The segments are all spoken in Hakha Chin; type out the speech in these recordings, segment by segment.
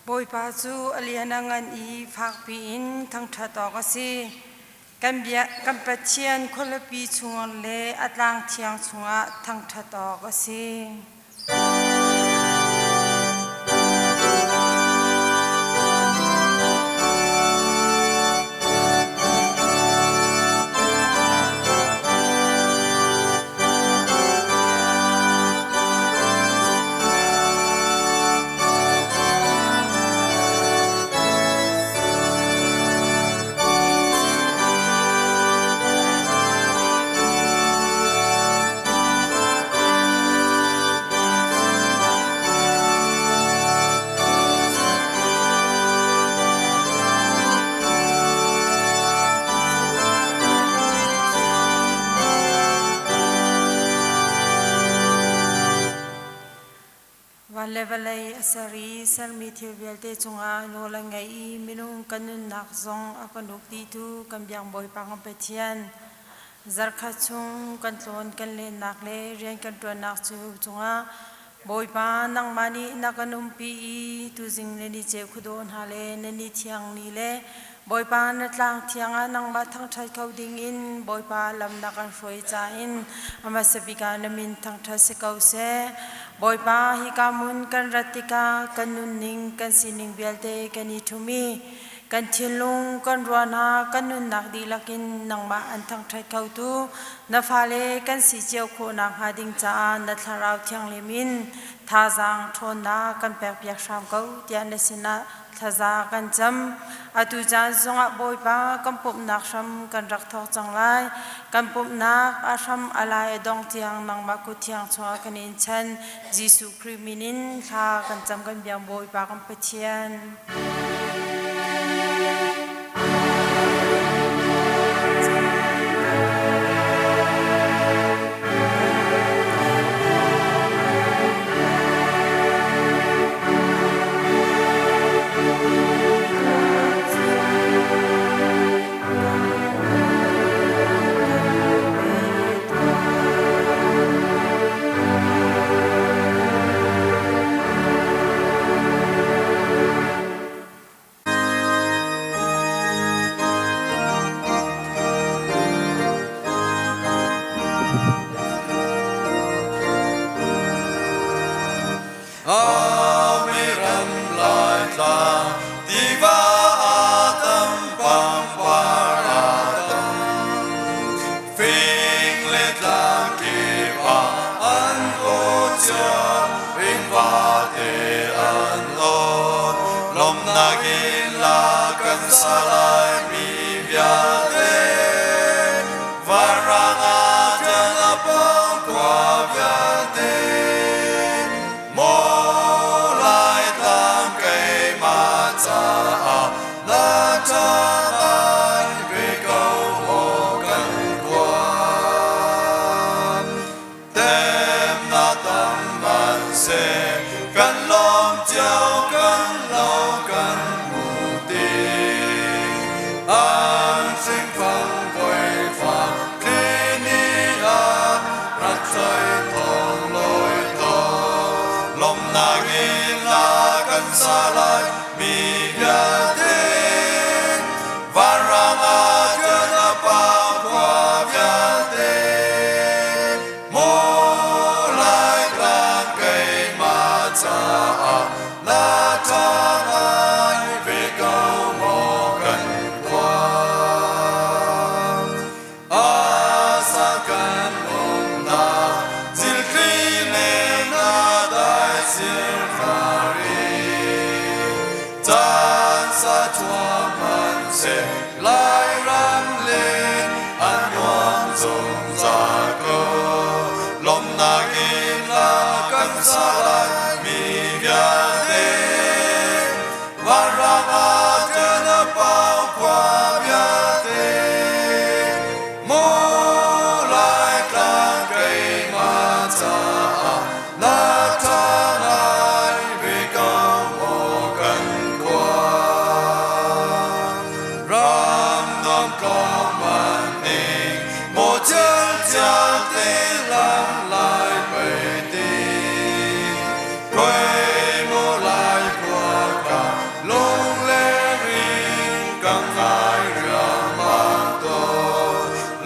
Bawipa cu a lian a ngan i fakpi in thangṭhat awk a si. Kan bia, kan Pathian khualipi chungah le a tlang thiang chungah thangṭhat awk a si. Van le vawlei a ser i sermi thil vialte cungah nawl a ngei i minung kan nunnak zong a kan uk dihtu kan biak Bawipa kan Pathian. Zarkhat chung kan tlawn kan lennak le rian kan ṭuannak cu cungah Bawipa nangmah nih na kan umpi i tuzing na ni ceu khuadawh hna le na ni thiang ni le Bawipa na tlang thiang ah nangmah thangṭhat kho dingin Bawipa lam na kan hruai cain a hmasa bik ah na min thangṭhat si ko seh. Bawipa hika hmun kan rat tikah kan nunning kan sining vialte kan i ṭhum i kan thinlung kan ruahnak kan nunnak dihlak in nangmah an thangṭhat khotu na fale kan si cio khawh nakhnga ding caah na thlarau thianghlim in thazaang ṭhawnnak kan pekpiak hram ko tiah na sinah thlaza kan cam. Atu caan zongah Bawipa kan pumhnak hram kan rak thawk cang lai. Kan pumhnak a hram a lai a dong tiang nangmah kut thiang chungah kan in chan. Jesuh Khrih min in thla kan cam kan biang Bawipa kan Pathian.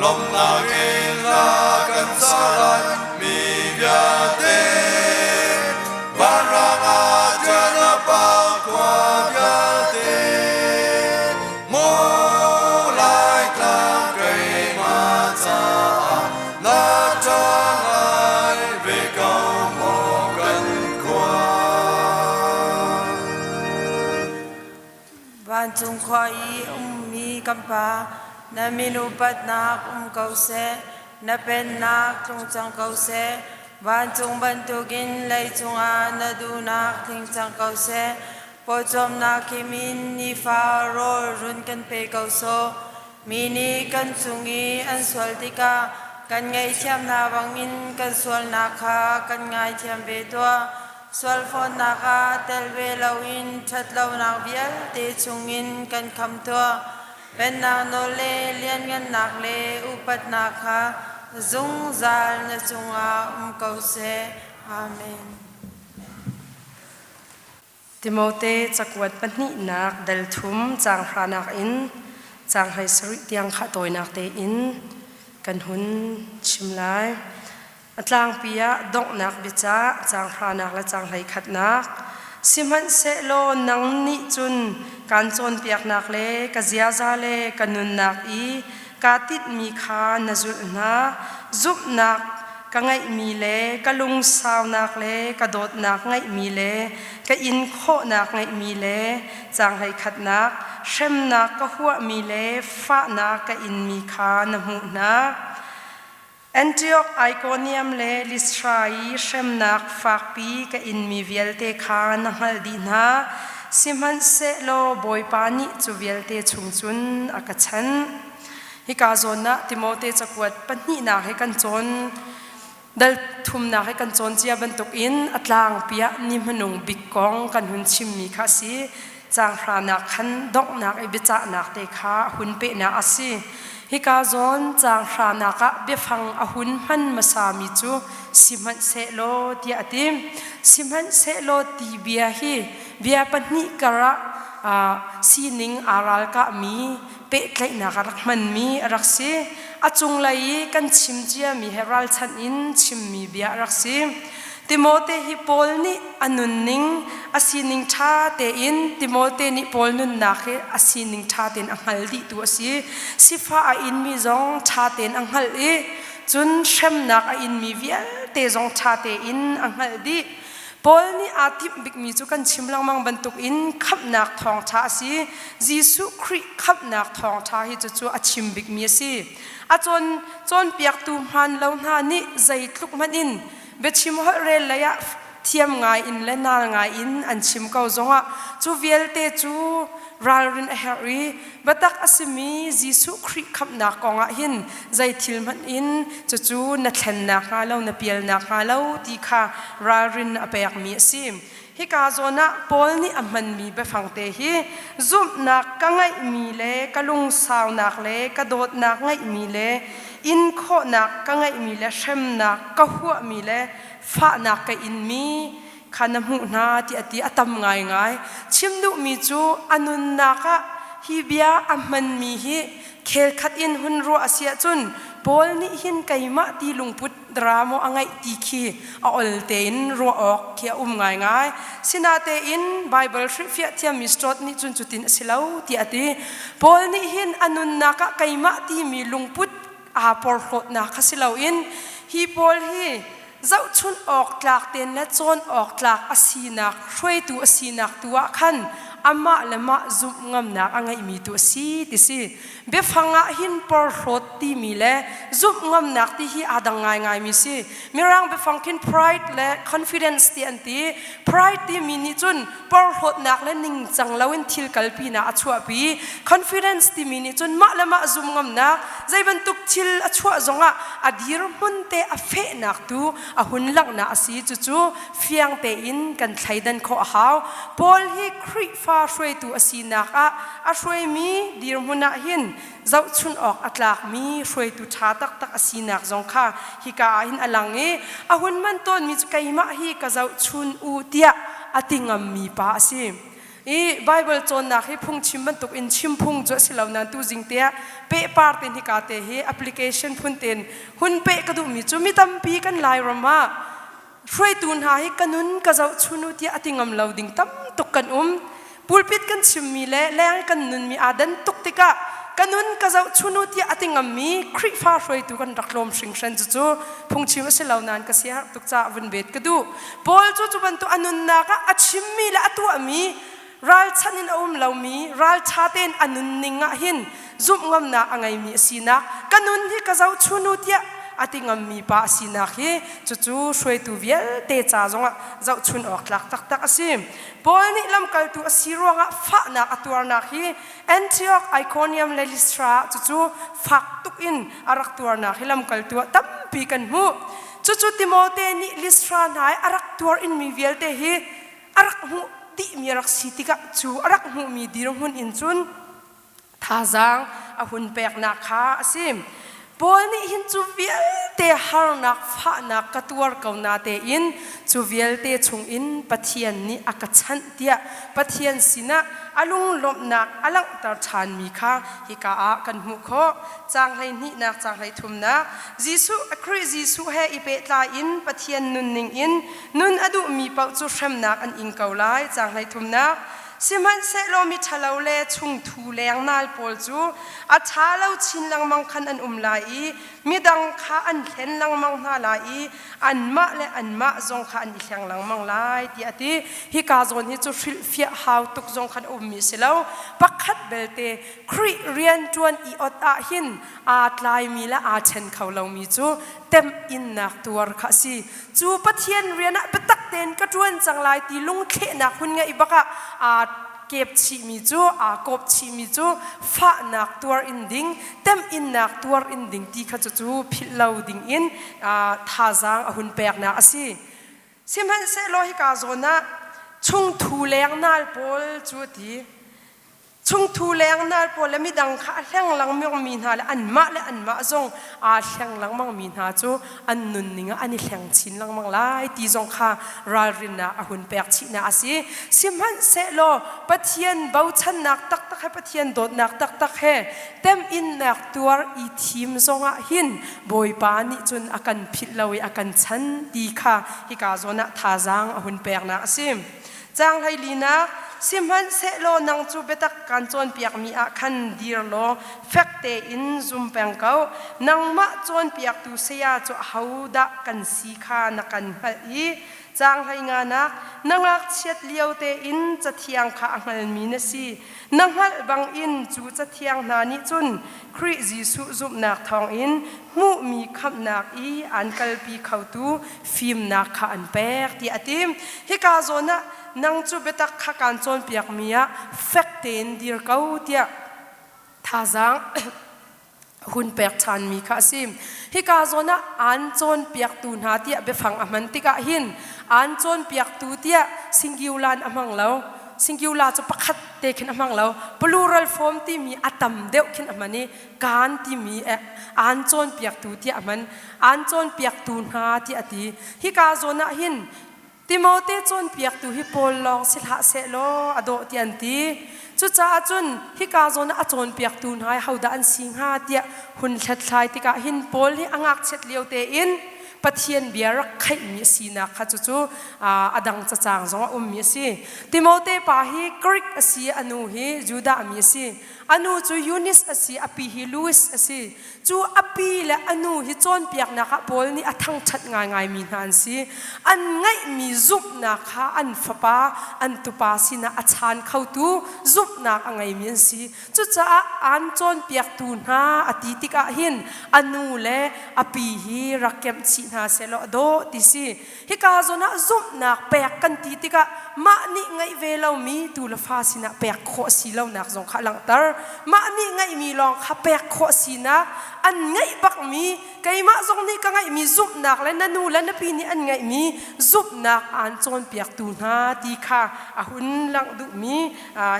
Lawmhnak in hla kan sa lai mi vialte. Vanrang ah ṭian a pang khua vialte. Maw Laitlang keimah caah na ṭha ngai ve ko maw kan khua. Vancung khua i ummi kan Pa, na min upatnak um ko seh, na pennak tlung cang ko seh. Vancung bantukin leicung ah na duhnak tling cang ko seh. Pawcawmnak khim in nifa rawl run kan pe ko sawh. Mi nih kan cung i an sual tikah kan ngaihthiam hna bangin kan sualnak kha kan ngaithiam ve tuah. Sualfawnnak ah tel ve loin ṭhatlonak vialte chungin kan kham tuah. Pennak nawl le lianngannak le upatnak kha zungzal na cungah um ko seh. Amen. Timote cakuat pahnihnak dal thum caang hranak in caang 17 tiang kha tawinak tein kan hun chim lai. A tlangpi ah donghnak biacah caang hranak le caang 11nak. Sihmanhsehlaw nang nih cun kaan cawnpiaknak le ka ziaza le ka nunnak i kaa tinhmi kha na zulh hna. Zumhnak ka ngeihmi le ka lungsaunak le ka dawtnak ngeihmi le ka in khawhnak ngeihmi le caang 11nak hremnak ka huahmi le fahnak ka inmi kha na hmuh hna. Antioch, Ikonium le Lystra i hremnak fakpi ka inmi vialte kha na hngalh dih hna. Sihmanhsehlaw Bawipa nih cu vialte chung cun a ka chanh. Hika zawn ah Timote cakuat pahnihnak he kan cawn dal thumnak he kan cawn cia bantukin a tlangpi ah ni hmanung bik kong kan hun chimmi kha a si. Caang hranak khan donghnak i biacahnak te kha hun pehnak a si. Hika zawn caang hranak ah biafang a hun hman hmasami cu sihmanhsehlaw tiah a ti. Sihmanhsehlaw ti bia hi bia pahnih kar ah sining aa ralkahmi pehtlaihnak a rak hmanmi a rak si. A cunglei i kan chim ciami he ralchanh in chimmi bia a rak si. Timote hi Paul nih a nunning, a sining ṭha tein Timote nih Paul nunnak hi a sining ṭha tein a hngal dihtu a si. Sifah a inmi zong ṭha tein a hngalh i cun hremnak a inmi vialte zong ṭha tein a hngalh dih. Paul nih aa timh bikmi cu kan chim lengmang bantukin khamhnak thawngṭha a si. Jesuh Khrih khamhnak thawngṭha hi cucu a chim bikmi a si. A cawn cawnpiaktu hmaan lo hna nih zeitluk hmanh in biachim holh rel lei ah thiam ngai in le naal ngai in an chim ko zongah cu vialte cu ralrin a herh i biatak a simi Jesuh Khrih khamhnak kongah hin zei thil hmanh in cucu na thlennak hnga lo na pialnak hnga lo ti kha ralrin a pekmi a si. Hika zawn ah Paul nih a hmanmi biafang te hi zumhnak ka ngeihmi le ka lungsaunak le ka dawtnak ngeihmi le in khawhnak ka ngeihmi le hremnak ka huahmi le fahnak ka inmi kha na hmuh hna ti a ti a tam ngaingai. Chim duhmi cu a nunnak ah hi bia a hmanmi hi khel khat in hun ruah a si ahcun Paul nih hin keimah ti lungput drama a ngeih ti khi a ol tein ruah awk khi a um ngaingai. Sinatein Bible hrilhfiah thiammi Stott nih cun cutin a si lo tiah a ti. Paul nih hin a nunnak ah keimah timi lungput aa porhlawtnak kha si loin hi Paul hi zohchunh awk tlak tein le cawn awk tlak a sinak hruaitu a sinak tu ah khan amah le mah zumh ngamnak a ngeihmi tu a si ti si. Biafang ah hin porhlawt timi le zumh ngamnak ti hi aa dang ngaingaimi si. Mirang biafang khin pride le confidence ti an ti. Pride timi nih cun porhlawtnak le ningcang loin thil kalpinak a chuahpi. Confidence timi nih cun mah le mah zum ngamnak, zei bantuk thil a chuah zongah a dirhmun te a fehnak tu a hun langhnak a si. Cucu fiang tein kan thleidan khawh a hau. Paul hi Khrihfa hruaitu a sinak ah a hruaimi dirhmun ah hin zohchun awk a tlakmi hruaitu ṭha taktak a sinak zong kha hika ah hin a lang i a hun man tawnmi cu keimah hi ka zohchun u tiah a ti ngammi pa a si. I Bible cawnnak hi phungchim bantuk in chim phung cu a si lo nain tuzing te ah pehpar te hika te hi application phun tein hun peh ka duhmi cu mi tampi kan Lairam ah hruaitu hna hi ka nun ka zohchun u tiah a ti ngam lo ding tam tuk kan um. Pulpit kan chimmi le leng kan nunmi aa dan tuk tikah ka nun ka zohchun u tiah a ti ngammi Khrihfa hruaitu kan rak tlawm hringhran. Cucu phungchim a si lo nain ka siaherh tuk caah vun bet ka duh. Paul cu cu bantuk a nunnak ah a chimmi le a tuahmi ralchanh in a um lomi ralṭha tein a nunning ah hin zumh ngamnak a ngeimi a sinak ka nun hi ka zohchun u tiah a ti ngammi pa a sinak hi cucu hruaitu vialte ca zongah zohchun awk tlak taktak a si. Paul nih lamkaltu a si ruangah fahnak a tuarnak hi Antioch, Iconium le Lystra cucu fak tuk in a rak tuarnak hi lamkaltu ah tampi kan hmuh. Cucu Timote nih Lystra hna i a rak tuar inmi vialte hi a rak hmuh dihmi a rak si tikah cu a rak hmuhmi dirhmun in cun thazaang a hun peknak kha a si. Paul nih hin cu vialte harnak fahnak ka tuar ko na tein cu vialte chungin Pathian nih a ka chanh tiah Pathian sinah a lunglawmhnak a langhter ṭhanmi kha hika ah kan hmuh khawh. Caang hleihnihnak, caang hleithumnak Jesuh Khrih Jesuh he i pehtlai in Pathian nunning in nun a duhmi paoh cu hremnak an ing ko lai. Caang hleithumnak Sihmanhsehlaw miṭhalo le chungthu lengnal pawl cu a ṭha lo chin lengmang khan an um lai i midang kha an hlen lengmang hna lai i anmah le anmah zong kha an i hleng lengmang lai tiah a ti. Hika zawn hi cu hrilhfiah hau tuk zong khan a ummi a si lo. Pakhat belte Khrih rianṭuan i ot ah hin aa tlaimi le aa ṭhen kho lomi cu temhinnak tuar kha a si. Cu Pathian rian ah biatak tein ka ṭuan cang lai ti lungthlehnak hun ngeih bak ah aa kep chihmi cu aa kawp chihmi cu fahnak tuar in ding temhinnak tuar in ding ti kha cucu philh lo ding in thazaang a hun peknak a si. Sihmanhsehlaw hika zawn ah chungthu lengnal pawl cu a ti. Chungthu lengnal pawl le midang kha a hleng lengmangmi hna le anmah le anmah zong aa hleng lengmangmi hna cu an nunning ah an i hleng chin lengmang lai ti zong kha ralrinnak a hun pek chihnak a si. Sihmanhsehlaw Pathian bochannak taktak he Pathian dawtnak taktak he temhinnak tuar i thim zongah hin Bawipa nih cun a kan philh lo i a kan chan ti kha hika zawn ah thazaang a hun peknak a si. Caang hleilinak Sihmanhsehlaw nang cu biatak kaan cawnpiakmi ah khan dir law fek tein zum peng ko. Nangmah cawnpiaktu saya cu ahodah kan si kha na kan hngalh i caang hleinganak na ngakchiat lio tein cathiang kha a hngalmi na si. Na hngalh bangin cu cathiang hna nih cun Khrih Jesuh zumhnak thawngin hmuhmi khamhnak i aan kalpi khotu fimnak kha an pek tiah a ti. Hika zawn ah nang cu biatak kha kaan cawnpiakmi ah fek tein dir ko tiah thazaang hun pek ṭhanmi kha a si. Hika zawn ah aan cawnpiaktu hna tiah biafang a hman tikah hin aan cawnpiaktu tiah singular a hmang lo. Singular cu pakhat te khin a hmang lo. Plural form timi a tam deuh khin a hman i kaan timi aan cawnpiaktu tiah a hman. Aan cawnpiaktu hna tiah a ti. Hika zawn ah hin Timote cawnpiaktu hi Paul lawng si hlah sehlaw a dawh tiah an ti. Cucaah cun hika zawn ah a cawnpiaktu hna hi hodah an si hnga tiah hun hlathlai tikah hin Paul hi a ngakchiat lio tein Pathian bia rak kheihmi a sinak kha cucu a dang cacang zong a ummi a si. Timote pa hi Greek a si i a nu hi Judah mi a si. A nu cu Eunice a si, a pi hi Louis a si. Cu a pi le a nu hi cawnpiaknak ah Paul nih a thangṭhat ngaingaimi hna an si. An ngeihmi zumhnak kha an fapa, an tupa sinah a chaan khotu zumhnak a ngeimi an si. Cucaah aan cawnpiaktu hna a ti tikah hin a nu le a pi hi rak kemh chih hna sehlaw a dawh ti si. Hika zawn ah zumhnak pek kan ti tikah mah nih ngeih ve lomi tu le fa sinah pek khawh si lonak zong kha a langhter. Mah nih ngeihmi lawng kha pek khawh sinak an ngeih bakmi keimah zong nih ka ngeihmi zumhnak le na nu le na pi nih an ngeihmi zumhnak aan cawnpiaktu hna ti kha a hun langh duhmi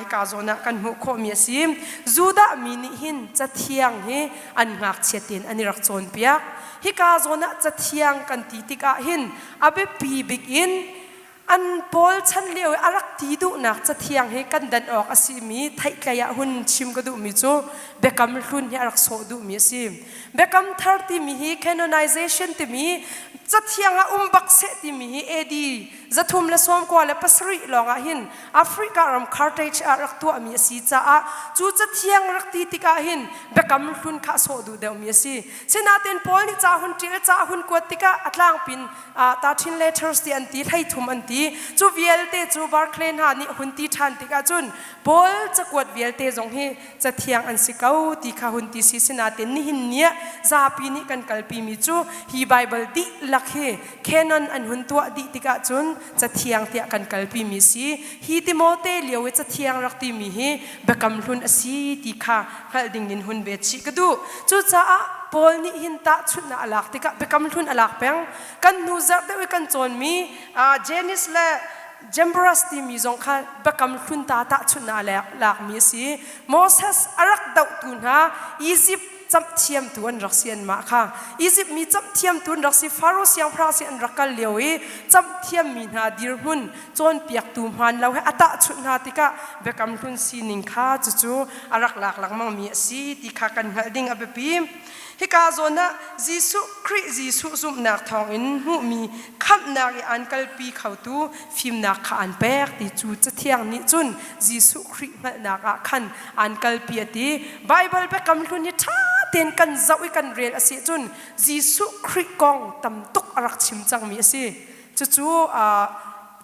hika zawn ah kan hmuh khawhmi a si. Judah mi nih hin cathiang hi an ngakchia tein an i rak cawnpiak. Hika zawn ah cathiang kan ti tikah hin a biapi bik in An Paul chan lio i a rak ti duhnak cathiang hi kan dan awk a simi theihtlei ah hun chim ka duhmi cu Biakam Hlun hi a rak sawh duhmi a si. Biakam Thar timi hi canonization timi cathiang ah um bak seh timi hi AD 397 lawng ah hin Africa ram Carthage ah rak tuahmi a si caah cu cathiang rak ti tikah hin Biakam Hlun kha a sawh duh deuhmi a si. Sinain Paul nih ca hun ṭial ca hun kuat tikah a tlangpin Tartin letters ti an ti, hleithum an ti. Cu vialte cu Barclay hna nih hun ti ṭhan tikah cun Paul cakuat vialte zong hi cathiang an si ko ti kha hun ti si. Sinain nihin ni ah zapi nih kan kalpimi cu hi Baibal dihlak hi canon an hun tuah dih tikah cun cathiang tiah kan kalpimi si. Hi Timote lio i cathiang rak timi hi Biakam Hlun a si ti kha hngalh ding in hun bet chih ka duh. Cucaah Paul nih hin tahchunhnak a lak tikah Biakam Hlun a lak peng. Kan hnu zarh deuh i kan cawnmi Janice le Jambres timi zong kha Biakam Hlun ta tahchunhnak a lakmi a si. Moses a rak dohtu hna Egypt camhthiamtu an rak si anmah kha. Egypt mi camhthiamtu an rak si. Faro siangpahrang sin an rak kal lio i camhthiammi hna dirhmun cawnpiaktu hmaan lo he a tahchunh hna tikah Biakam Hlun sining kha cucu a rak lak lengmangmi a si ti kha kan hngalh ding a biapi. Hika zawn ah Jesuh Khrih Jesuh zumhnak thawngin hmuhmi khamhnak i aan kalpi khotu fimnak kha aan pek ti cu Cathiang nih cun Jesuh Khrih hngalhnak ah khan aan kalpi a ti. Baibal Biakam Hlun hi ṭha tein kan zoh i kan rel a si ahcun Jesuh Khrih kong tam tuk a rak chim cangmi a si. Cucu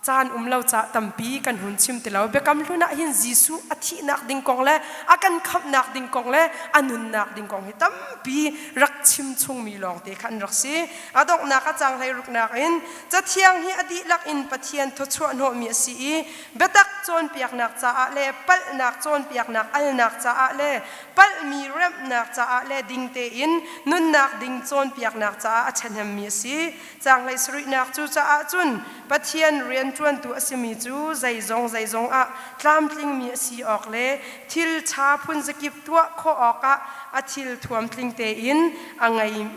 caan um lo caah tampi kan hun chim ti lo. Biakam hlun ah hin Jesuh a thihnak ding kong le a kan khamhnak ding kong le a nunnak ding kong hi tampi rak chim chungmi lawngte kha an rak si. A donghnak a cang hlei ruknak in Cathiang hi a dihlak in Pathian thawchuah hnawhmi a si i biatak cawnpiaknak caah le palhnak cawnpiaknak alnak caah le palhmi remhnak caah le ding tein nunnak ding cawnpiaknak caah a ṭhahnemmi a si. Caanghlei sarihnak cu caah cun Pathian rianṭuantu a simi cu zeizong zeizong ah tlamtlingmi a si awk le thil ṭha phunzakip tuah khawh awkah a thil thuam tling tein a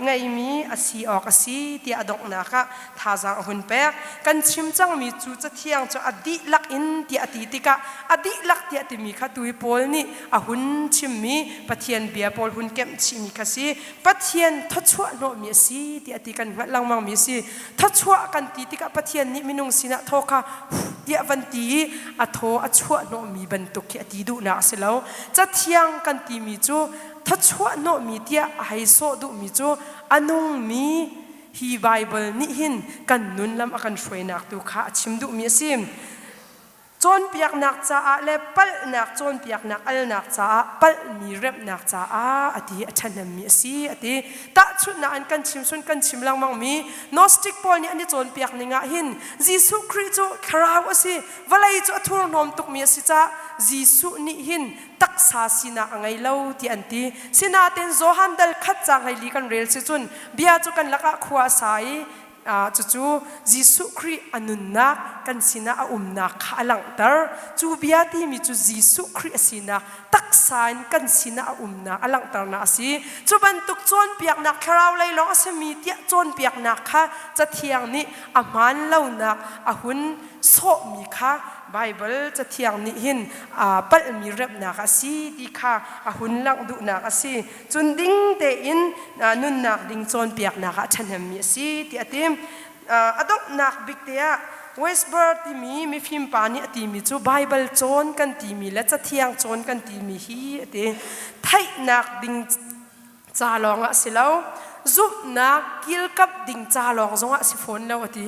ngeimi a si awk a si tiah a donghnak ah thazaang a hun pek. Kan chim cangmi cu Cathiang cu a dihlak in tiah a ti tikah a dihlak tiah timi kha tu hi Paul nih a hun chimmi Pathian bia pawl hun kemh chihmi kha si. Pathian thawchuah hnawhmi a si tiah ti kan hngalh lengmangmi a si. Thawchuah kan ti tikah Pathian nih minung sinah thaw kha tiah van ti i a thaw a chuah hnawhmi bantuk khi a ti duhnak a si lo. Cathiang kan timi cu thawchuah hnawhmi tiah a hei sawh duhmi cu a nungmi hi Baibal nih hin kan nun lam a kan hruainak tu kha a chim duhmi a si. Cawnpiaknak caah le palhnak cawnpiaknak alnak caah palhmi remhnak caah a ti a ṭhahnemmi a si a ti. Tahchunhnak in kan chim sun kan chim lengmangmi Gnostic pawl nih an i cawnpiak ning ah hin Jesuh Khrih cu thlarau a si, vawlei cu a thurhnawm tukmi a si caah Jesuh nih hin taksa sinak a ngei lo ti an ti. Sinain Johan dal khat caang hleili kan rel si cun bia cu kan lakah khua a sa i Cucu Jesuh Khrih a nunnak kan sinah a umnak kha a langhter. Cu bia timi cu Jesuh Khrih a sinak, taksa in kan sinah a umnak a langhternak a si. Cu bantuk cawnpiaknak thlarau lei lawng a simi tiah cawnpiaknak kha Cathiang nih a hmaan lonak a hun sawhmi kha Baibal Cathiang nih hin aa palhmi remhnak a si ti kha a hun langh duhnak a si. Cun ding tein nunnak ding cawnpiaknak ah ṭhahnemmi a si tiah a ti. A donghnak bik te ah Westbur timi mifim pa nih a timi cu Baibal cawn kan timi le Cathiang cawn kan timi hi a ti. Theihnak ding ca lawng ah a si lo. Zumhnak kilkamh ding ca lawng zong ah a si fawn lo a ti.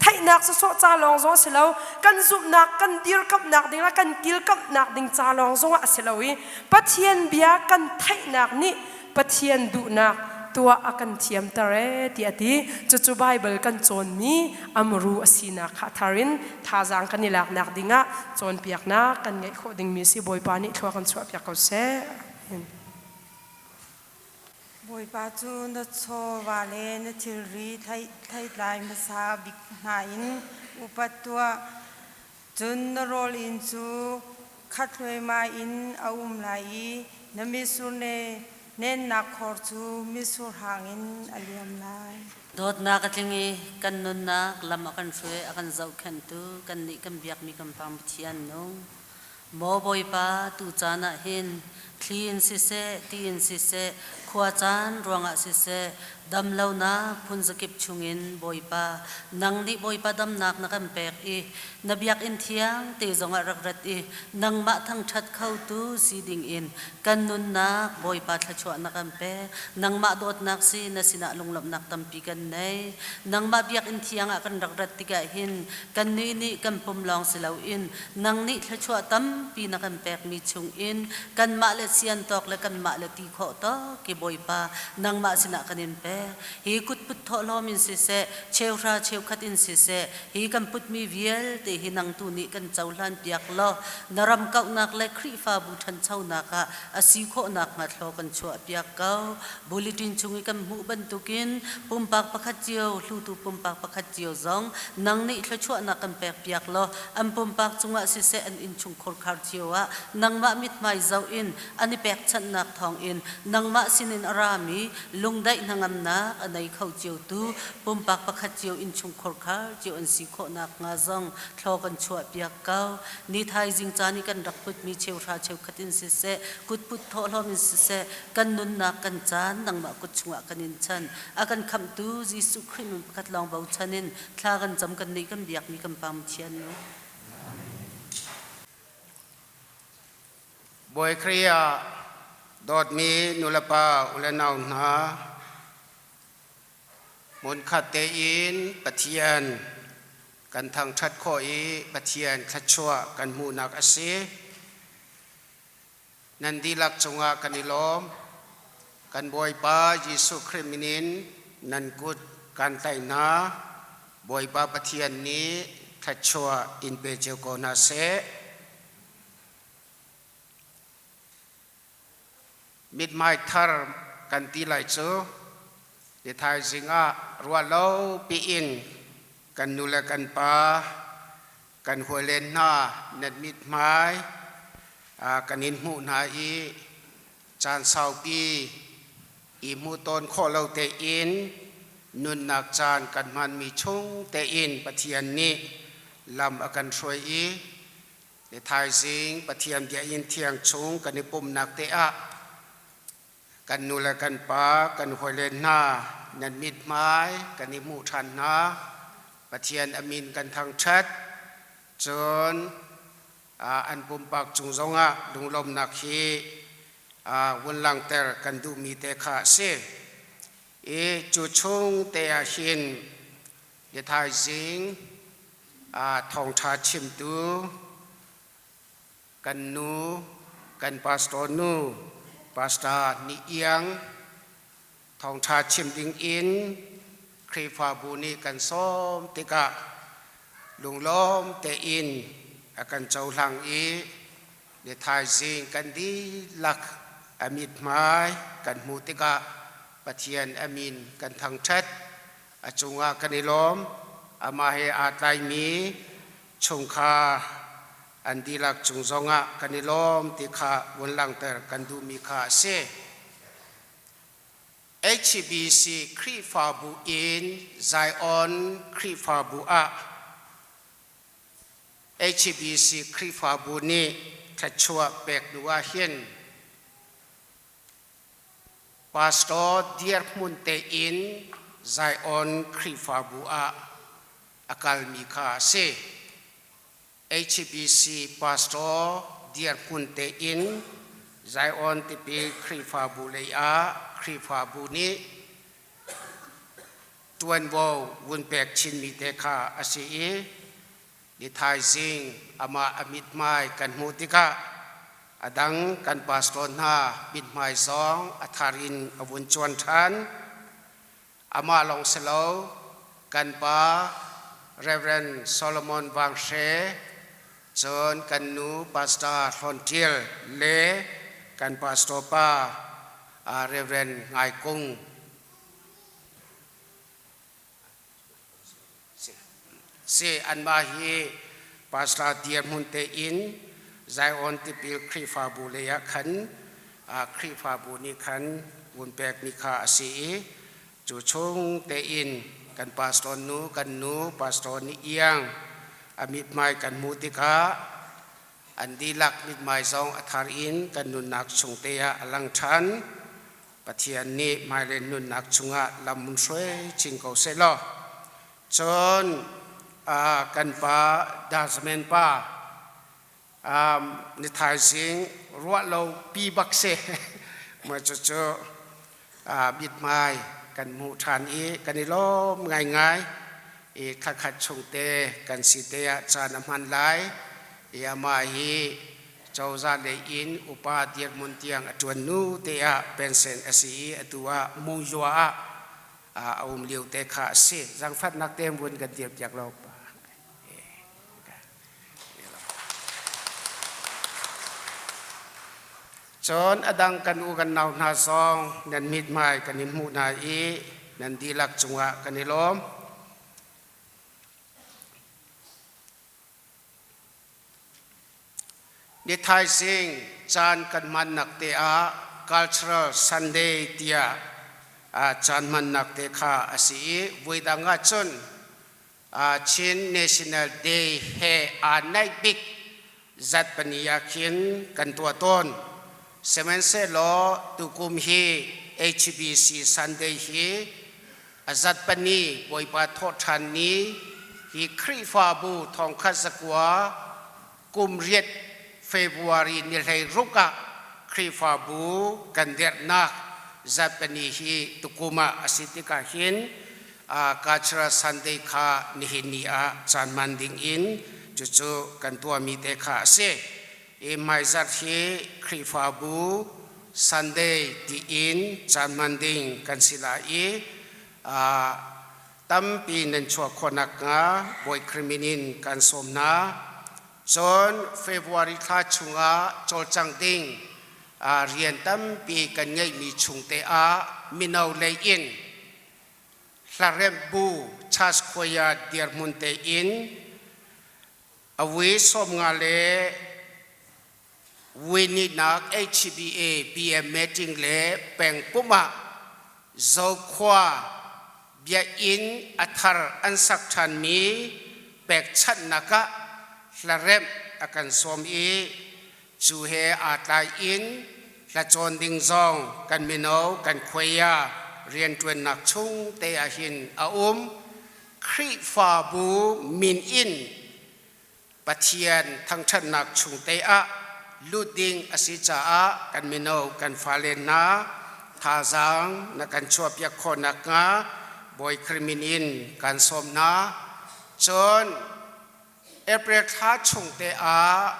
Theihnak sawsawh ca lawng zong a si lo. Kan zumhnak kan dirkamhnak ding le kan kilkamhnak ding ca lawng zong ah a si lo i Pathian bia kan theihnak nih Pathian duhnak tuah a kan thiamter ee tiah a ti. Cucu Baibal kan cawnmi amru a sinak kha a thar in thazaang kan i laknak dingah cawnpiaknak kan ngeih khawh dingmi a si. Bawipa nih thlua kan chuahpiak ko seh. Amen. Bawipa cu na chawva le na thilri theitlai hmasa bik hna in upat tuah. Cun na rawl inn cu khat hluaimai in a um lai i na mitsur le Nennak khor cu mitsur hang in a liam lai. Dawtnak a tling i kan nunnak lam a kan hruai, a kan zohkhenhtu kannih kan biakmi kan Pa Pathian nung. Maw Bawipa, tucaan ah hin thli in siseh, ti in siseh, khua caan ruangah siseh, damlonak phunzakip chungin Bawipa, nang nih Bawipa damnak na kan pek i na biakinn thiang te zongah rak rat i nangmah thangṭhat khotu si dingin kan nunnak Bawipa thluachuah na kan pek. Nangmah dawtnak si na sinah lunglawmhnak tampi kan nei. Nangmah biakinn thiang ah kan rak rat tikah hin kannih nih kan pum lawng si loin nang nih thluachuah tampi na kan pekmi chungin kanmah le sian tawk le kanmah le ti khawh tawk ki Bawipa nangmah sinah kan in pek. Hi kutput thawhlawm in siseh, cheuhra cheukhat in siseh, hi kan putmi vialte hi nang tu nih kan cohlan piak law na ram kauhnak le Khrihfabu ṭhanchonak ah a si khawhnak hnga thlaw kan chuah piak ko. Bulletin chung i kan hmuh bantukin pumpak pakhat cio, hlutu pumpak pakhat cio zong nang nih thluachuahnak kan pek piak law an pumpak cungah siseh an innchung khurkhar cio ah nangmah mithmai zoh in an i pekchanhnak thawngin nangmah sinin a rami lungdaih hnangamnak a nei kho cio tu pumpak pakhat cio innchung khurkhar cio an si khawh nakhnga zong thlaw kan chuah piak ko. Ni thaizing caan i kan rak putmi cheuhra cheukhat in siseh, kutput thawhlawm in siseh, kan nunnak kan caan nangmah kut chungah kan in chan. A kan khamhtu Jesuh Khrih min pakhat lawng bochan in thla kan cam kan nih kan biakmi kan Pa Pathian nu. Bawi Khrih ah dawtmi nulepa u le nau hna, hmunkhat tein Pathian kan thangṭhat khawh i Pathian thluachuah kan hmuhnak a si. Nan dihlak cungah kan i lawm. Kan Bawipa Jesuh Khrih min in nan kut kan tlaih hna. Bawipa Pathian nih thluachuah in pe cio ko hna seh. Mithmai thar kan ti lai cu ni thaizing ah ruah lo piin kan nu le kan pa kan hawile hna nan mithmai kan in hmuh hna i caan saupi i hmuh tawn khawh lo tein nunnak caan kan hmanmi chung tein Pathian nih lam a kan hruai i ni thaizing Pathian bia in thiang chung kan i pumhnak te ah kan nu le kan pa kan hawile hna nan mithmai kan i hmuh ṭhan hna. Pathian a min kan thangṭhat. Cun an pumpak cung zongah lunglawmnak hi vun langhter kan duhmi te kha a si. I cu chung te ah hin ni thaizing thawngṭha chimtu kan nu, kan pastor nu, Pastor Ni Iang thawngṭha chim ding in Khrihfabu nih kan sawm tikah lunglawm tein a kan cohlang i ni thaizing kan dihlak a mithmai kan hmuh tikah Pathian a min kan thangṭhat. A cungah kan i lawm. Amah he aa tlaimi chungkhar an dihlak cung zongah kan i lawm ti kha vun langhter kan duhmi kha a si. HBC Khrihfabu in Zion Khrihfabu ah HBC Khrihfabu nih thluachuah pek hnu ah hin Pastor dirhmun tein Zion Khrihfabu ah a kalmi kha a si. HBC pastor dirhmun tein Zion Tipil Khrihfabu lei ah Khrihfabu nih ṭuanvo vun pek chinmi te kha a si i ni thaizing amah a mithmai kan hmuh tikah a dang kan pastor hna mithmai zong a thar in a vun cuan ṭhan. Amah lawng si lo, kan pa Reverend Solomon Vang Hre, cun kan nu Pastor Hlawn Ṭial le kan pastor pa Reverend Ngai Kung Si anmah hi pastor dirhmun tein Zion Tipil Khrihfabu lei ah khan Khrihfabu nih khan vun pekmi kha a si i cu chung tein kan pastor nu kan nu pastor nih iang a mithmai kan hmuh tikah an dihlak mithmai zong a thar in kan nunnak chung te ah a lang ṭhan. Pathian nih hmailei nunnak chungah lam hun hruai chin ko seh law. Cun kan pa Desmond pa ni thaizing ruah lo pi bak si mah cucu mithmai kan hmuh ṭhan i kan i lawm ngaingai i thlakhat chung te kan si te ah caan a hman lai i amah hi cozah lei in upa dirhmun tiang a ṭuan nu te ah pension a si i atu ah Muyua ah a um lio te kha a si. Zangfatnak te vun kan dir piak lo. Cun a dang kan u kan nau hna zong nan mithmai kan in hmuh hna i nan dihlak cungah kan i lawm. Ni thaizing caan kan hmannak te ah Cultural Sunday tiah caan hmannak te kha a si i voidang ah cun Chin National Day he aa naih bik zat pani ah khin kan tuah tawn. Sihmanhsehlaw tukum hi HBC Sunday hi a zat pani Bawipa thawhṭhan ni hi Khrihfabu thongkhat zakua kum riat February ni 16 ah Khrihfabu kan derhnak zatpani hi tukum ah a si tikah hin Cultural Sunday kha nihin ni ah caan hman ding in cucu kan tuahmi te kha a si. I hmaizarh hi Khrihfabu Sunday tiin caan hman ding kan si lai i tampi nan chuah khawh nakhnga Bawi Khrih min in kan sawm hna. Cun February thla chungah cawlcang ding rian tampi kan ngeihmi chungte ah mino lei in hlaremh bu Church Choir dirhmun tein awi 50 le Winihnak HBA BM meeting le pengpumh ah Zokhua biakinn a thar an sak ṭhanmi pekchanhnak ah hlaremh a kan sawm i cu he aa tlai in hlacawn ding zong kan mino kan khuaia rianṭuannak chung te ah hin a um. Khrihfabu min in Pathian thangṭhatnak chung te ah lut ding a si caah kan mino kan fale hna thazaang na kan chuahpiak khawh nakhnga Bawi Khrih min in kan sawm hna. Cun April thla chung te ah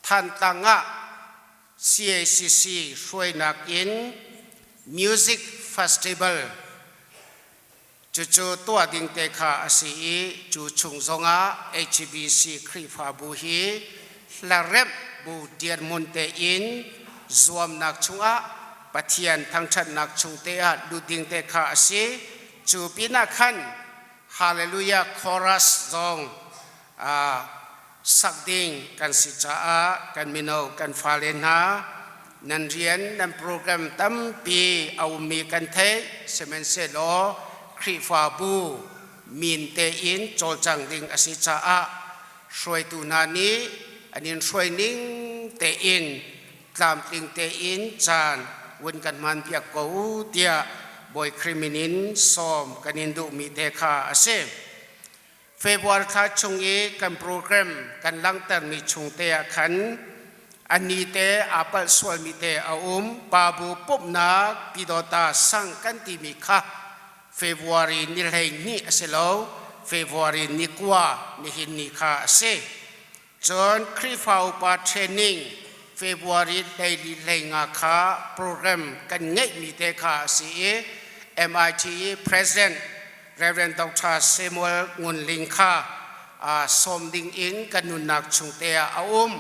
Thantlang ah CACC hruainak in Music Festival Cucu tuah ding te kha a si i cu chung zongah HBC Khrihfabu hi hlaremh bu dirhmun tein zuamnak chungah Pathian thangṭhatnak chung te ah lut ding te kha a si. Cu pinah khan Hallelujah Chorus zong sak ding kan si caah kan mino kan fale hna nan rian nan program tampi a ummi kan theih sihmanhsehlaw Khrihfabu min tein cawlcang ding a si caah hruaitu hna nih an in hruai ning tein tlamtling tein caan vun kan hmanpiak ko u tiah Bawi Khrih min in sawm kan in duhmi te kha a si. February thla chung i kan program kan langhtermi chung te ah khan a ni te aa palh sualmi te a um. Pabu pumhnak Pyidawta sang kan timi kha February ni 12 a si lo, February ni 9 nihin ni kha a si. Cun Khrihfa upa training February 24 kha program kan ngeihmi te kha a si i MITE President Reverend Dr. Samuel Ngun Ling kha sawm ding in kan nunnak chung te ah a um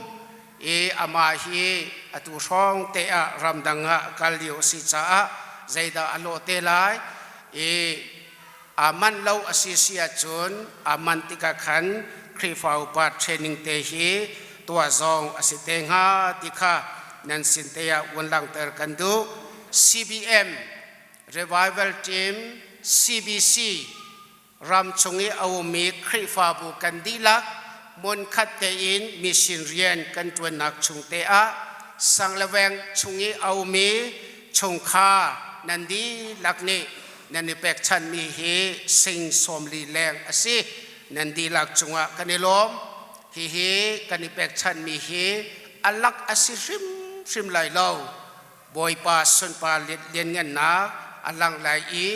i amah hi atu hrawng te ah ramdang ah kal lio a si caah zeidah a lawh te lai i aa manh lo a si si ahcun aa manh tikah khan Khrihfa upa training te hi tuah zong a si te hnga ti kha. Nan sin te ah vun langhter kan duh. CBM Revival Team CBC ram chung i a ummi Khrihfabu kan dihlak hmunkhat tein mission rian kan ṭuannak chung te ah sang le veng chung i a ummi chungkhar nan dihlak nih nan i pekchanhmi hi sing 40 leng a si. Nan dihlak cungah kan i lawm. Hihi kan i pekchanhmi hi a lak a si hrimhrim lai lo. Bawipa sunpar lianngannak a lang lai i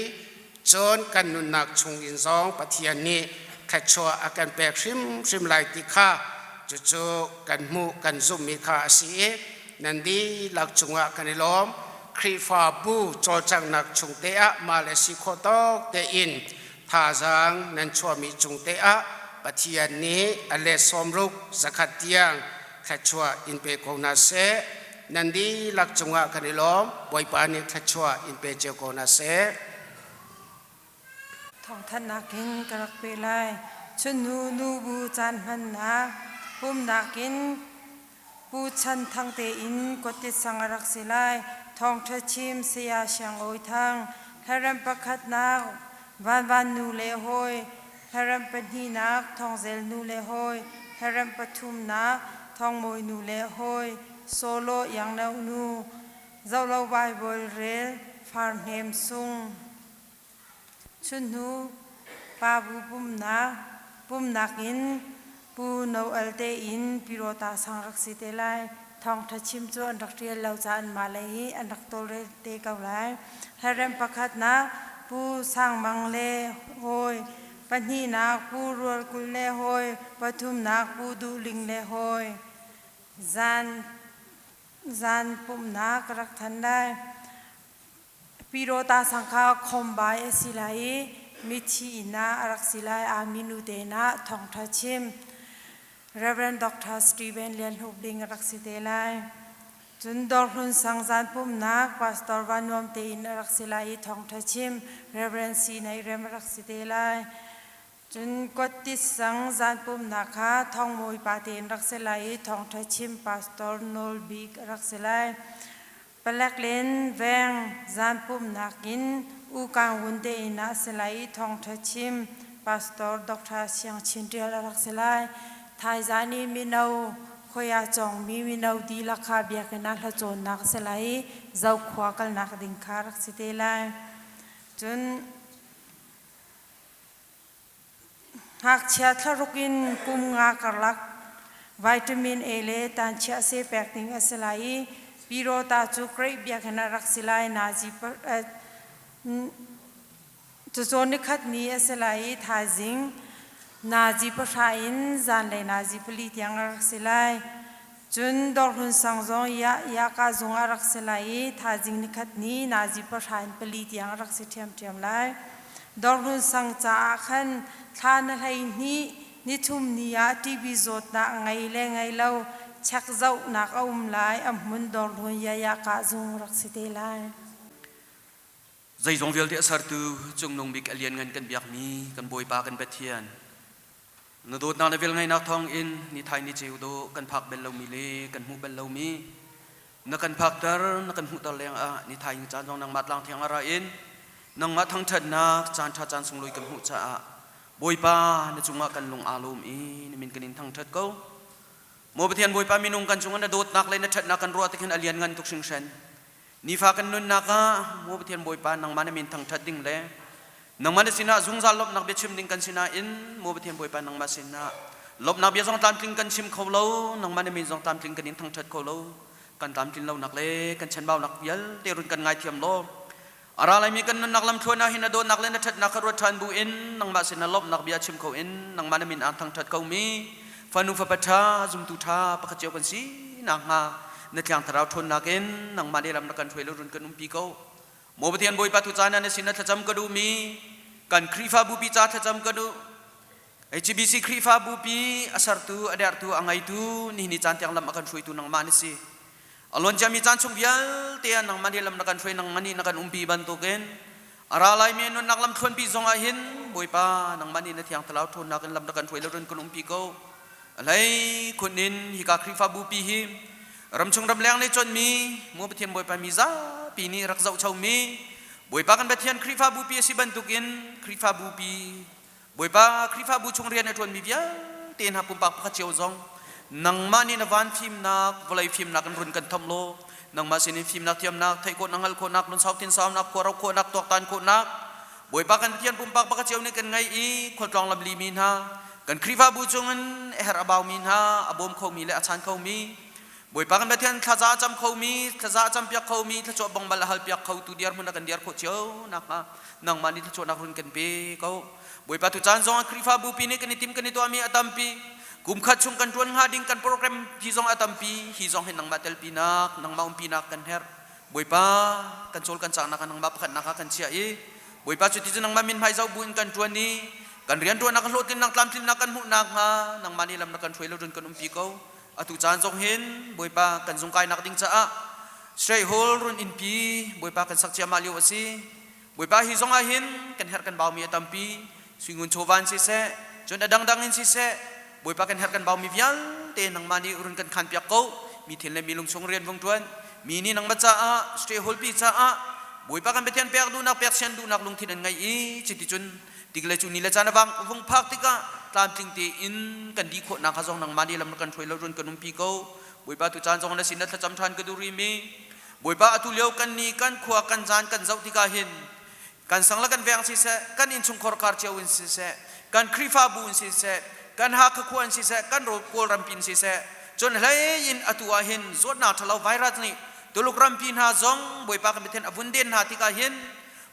cun kan nunnak chung in zong Pathian nih thluachuah a kan pek hrimhrim lai ti kha cucu kan hmuh kan zumhmi kha a si i nan dihlak cungah kan i lawm. Khrihfabu cawlcanghnak chung te ah mah le si khawh tawk tein thazaang nan chuahmi cung te ah Pathian nih a let 60 zakhat tiang thluachuah in pe ko hna seh. Nan dihlak cungah kan i lawm. Bawipa nih thluachuah in pe cio ko hna seh. Thawngthanhnak in ka rak pe lai. Chunhnu nubu caan hmannak pumnak in Pu Chan Thang tein Kawttit sang a rak si lai. Thawngṭha chim Saya Siang Awi Thang, Hlaremh pakhatnak Vanvan nu le hawi, Hlaremh pahnihnak Thawngzel nu le hawi, Hlaremh pathumnak Thawngmawi nu le hawi, Solo Iangno nu, Zohlo Baibal rel Far Hnem Sung. Chunhnu pa bu pumnak pumnak in Pu Noel te in Pyirota sang rak si te lai. Thawngṭha chim cu an rak ṭial lo caah anmah lei hi an rak tawlrel te ko lai. Hlarem pakhatnak Pu Sang Mang le hawi, pahnihnak Pu Rual Kulh le hawi, pathumnak Pu Duh Ling le hawi. Zan zan pumhnak ka rak than lai. Pyirota sang kha khawmbai a si lai i mithi inn ah a rak si lai. Aa minu te ah thawngṭha chim Rev. Dr. Stephen Lian Hup Ding a rak si te lai. Cun Dawrhlun sang zan pumhnak Pastor Van Nuam te in a rak si lai i thawngṭha chim Rev. C. Nei Rem a rak si te lai. Cun Kawttit sang zan pumhnak kha Thawngmawi pa tein rak si lai i thawngṭha chim Pastor Nawl Bik a rak si lai. Palek len veng zan pumhnak in U Kang Wun te inn ah si lai i thawngṭha chim Pastor Dr. Siang Chin Ṭial a rak si lai. Thaizan i mino khoi ah cawngmi mino dihlak kha biakinn ah hlacawnnak a si lai i Zokhua kalnak ding kha rak si te lai. Cun Ngakchia thlaruk in kum nga karlak vitamin A le tanchiah seh pek ding a si lai i Pirota cu Great biakinn ah rak si lai. Nazi cacawn nikhat ni a si lai i thaizing nazi 3 in zanlei nazi 4 tiang a rak si lai. Cun Dawrhlun sang zong Yaka zung ah rak si lai i thaizing nikhat ni nazi 3 in 4 tiang a rak si ṭhiamṭhiam lai. Dawrhlun sang caah khan thla na 12 nithum ni ah TB zawtnak a ngei le ngei lo chek zohnak a um lai. A hmun Dawrhlun Yayaka zung rak si te lai. Zeizong vialte a sertu Cungnung Bik a lianngan kan biakmi kan Bawipa kan Pathian, na dawtnak le velngeihnak thawngin ni thai ni ceu dawh kan phak bel lomi le kan hmuh bel lomi na kan phakter na kan hmuhter lengah ni thai caan zong nangmah tlang thiang ara in nangmah thangṭhatnak caan ṭha caan sunglawi kan hmuh caah Bawipa na cungah kan lung aa lawm i na min kan in thangṭhat ko. Maw Pathian Bawipa, minung kan cungah na dawtnak le na ṭhatnak kan ruah tik hin a lianngan tuk hringhran. Nifa kan nunnak ah maw Pathian Bawipa, nangmah na min thangṭhat ding le nangmah na sinah zungzal lawmhnak biachim ding kan sinain maw Pathian Bawipa, nangmah sinah lawmhnak bia zong tlamtling kan chim kho lo, nangmah na min zong tlamtling kan in thangṭhat kho lo. Kan tlamtlin lonak le kan chanbaunak vialte run kan ngaithiam law a ra laimi kan nunnak lamthluan ah hin na dawtnak le na ṭhatnak kha ruat ṭhan bu in nangmah sinah lawmhnak bia chim kho in nangmah na min aan thangṭhat komi fanu fapa ṭha zumtu ṭha pakhat cio kan si nakhnga na Thiang Thlarau ṭhawnnak in nangmah nih lam na kan hruai lo run kan umpi ko. Maw Pathian Bawipa, tu caan ah na sin ah thlacam ka duhmi kan Khrihfabu pi ca thlacam ka duh. HBC Khrihfabu pi a sertu, a dertu, a ngeitu, nihin ni caan tiang lam a kan hruaitu nangmah na si. A luan ciami caan chung vialte ah nangmah nih lam na kan hruai, nangmah nih na kan umpi bantukin a ra laimi nunnak lam thluanpi zong ah hin Bawipa, nangmah nih na Thiang Thlarau ṭhawnnak in lam na kan hruai lo run kan umpi ko. A hlei khun in hika Khrihfabu pi hi Ramchung ramleng nih cawnmi Maw Pathian Bawipa mi zapi nih rak zohchomi Bawipa kan Pathian Khrihfabu pi a si bantukin Khrihfabu pi Bawipa Khrihfabu chung rian a ṭuanmi vialte hna pumpak pakhat cio zong nangmah nih na van fimnak vawlei fimnak in run kan thomh law nangmah sinin fimnak thiamnak theih khawhnak hngalh khawhnak lunsau thinsaunak khua rauh khawhnak tuaktan khawhnak Bawipa kan Pathian pumpak pakhat cio nih kan ngeih i khualtlawng lamli mi hna kan Khrihfabu chungin a herh a baumi hna a bawm khomi le a chan khomi Bawipa kan Pathian thlaza a cam khomi thlaza a campiak khomi thluachuah bongbal a halpiak khotu dirhmun a kan dir khawh cio nakhnga nangmah nih thluachuahnak run kan pe ko. Bawipa tu caan zong ah Khrihfabu pi nih kan i tim kan i tuahmi a tampi. Kum khat chung kan ṭuan hnga ding kan program hi zong a tampi. Hi zong hi nangmah telpinak, nangmah umpinak kan herh. Bawipa kan cawl kan caknak ah nangmah pakhatnak ah kan chiah i Bawipa cu ti cu nangmah min hmai zoh bu in kan ṭuan i kan rianṭuannak hlawhtlinnak tlamtlinnak kan hmuh nakhnga nangmah nih lam na kan hruai lo run kan umpi ko. Atu caan zong hin Bawipa kan zung kainak ding caah Strait Hall run innpi Bawipa kan sak ciahmah lio a si. Bawipa hi zong ah hin kan herh kan baumi a tampi. Suingun chawva in siseh, cun a dangdang in siseh, Bawipa kan herh kan baumi vialte nangmah nih run kan khan piak ko. Mi thin le mi lung chung rian vung ṭuan. Mi nih nangmah caah, Strait Hall pi caah Bawipa kan Pathian pek duhnak, pek sian duhnak lungthin an ngei i cuticun tik le cu ni le caan a vang vung phak tikah tlamtling tein kan dih khawh nakhnga zong nangmah nih lam na kan hruai lo run kan umpi ko. Bawipa tu caan zong na sin na thlacam ṭhan ka duh rih mi Bawipa atu lio kan ni kan khua kan zaan kan zoh tikah hin kan sang le kan veng siseh kan innchungkhar kar cio in siseh kan Khrihfabu in siseh kan Hakha khua in siseh kan Kawlram pin siseh cun hlei in atu ah hin zawtnak ṭhalo virus nih Tuluk rampi hna zong Bawipa kan Pathian a vun den hna tikah hin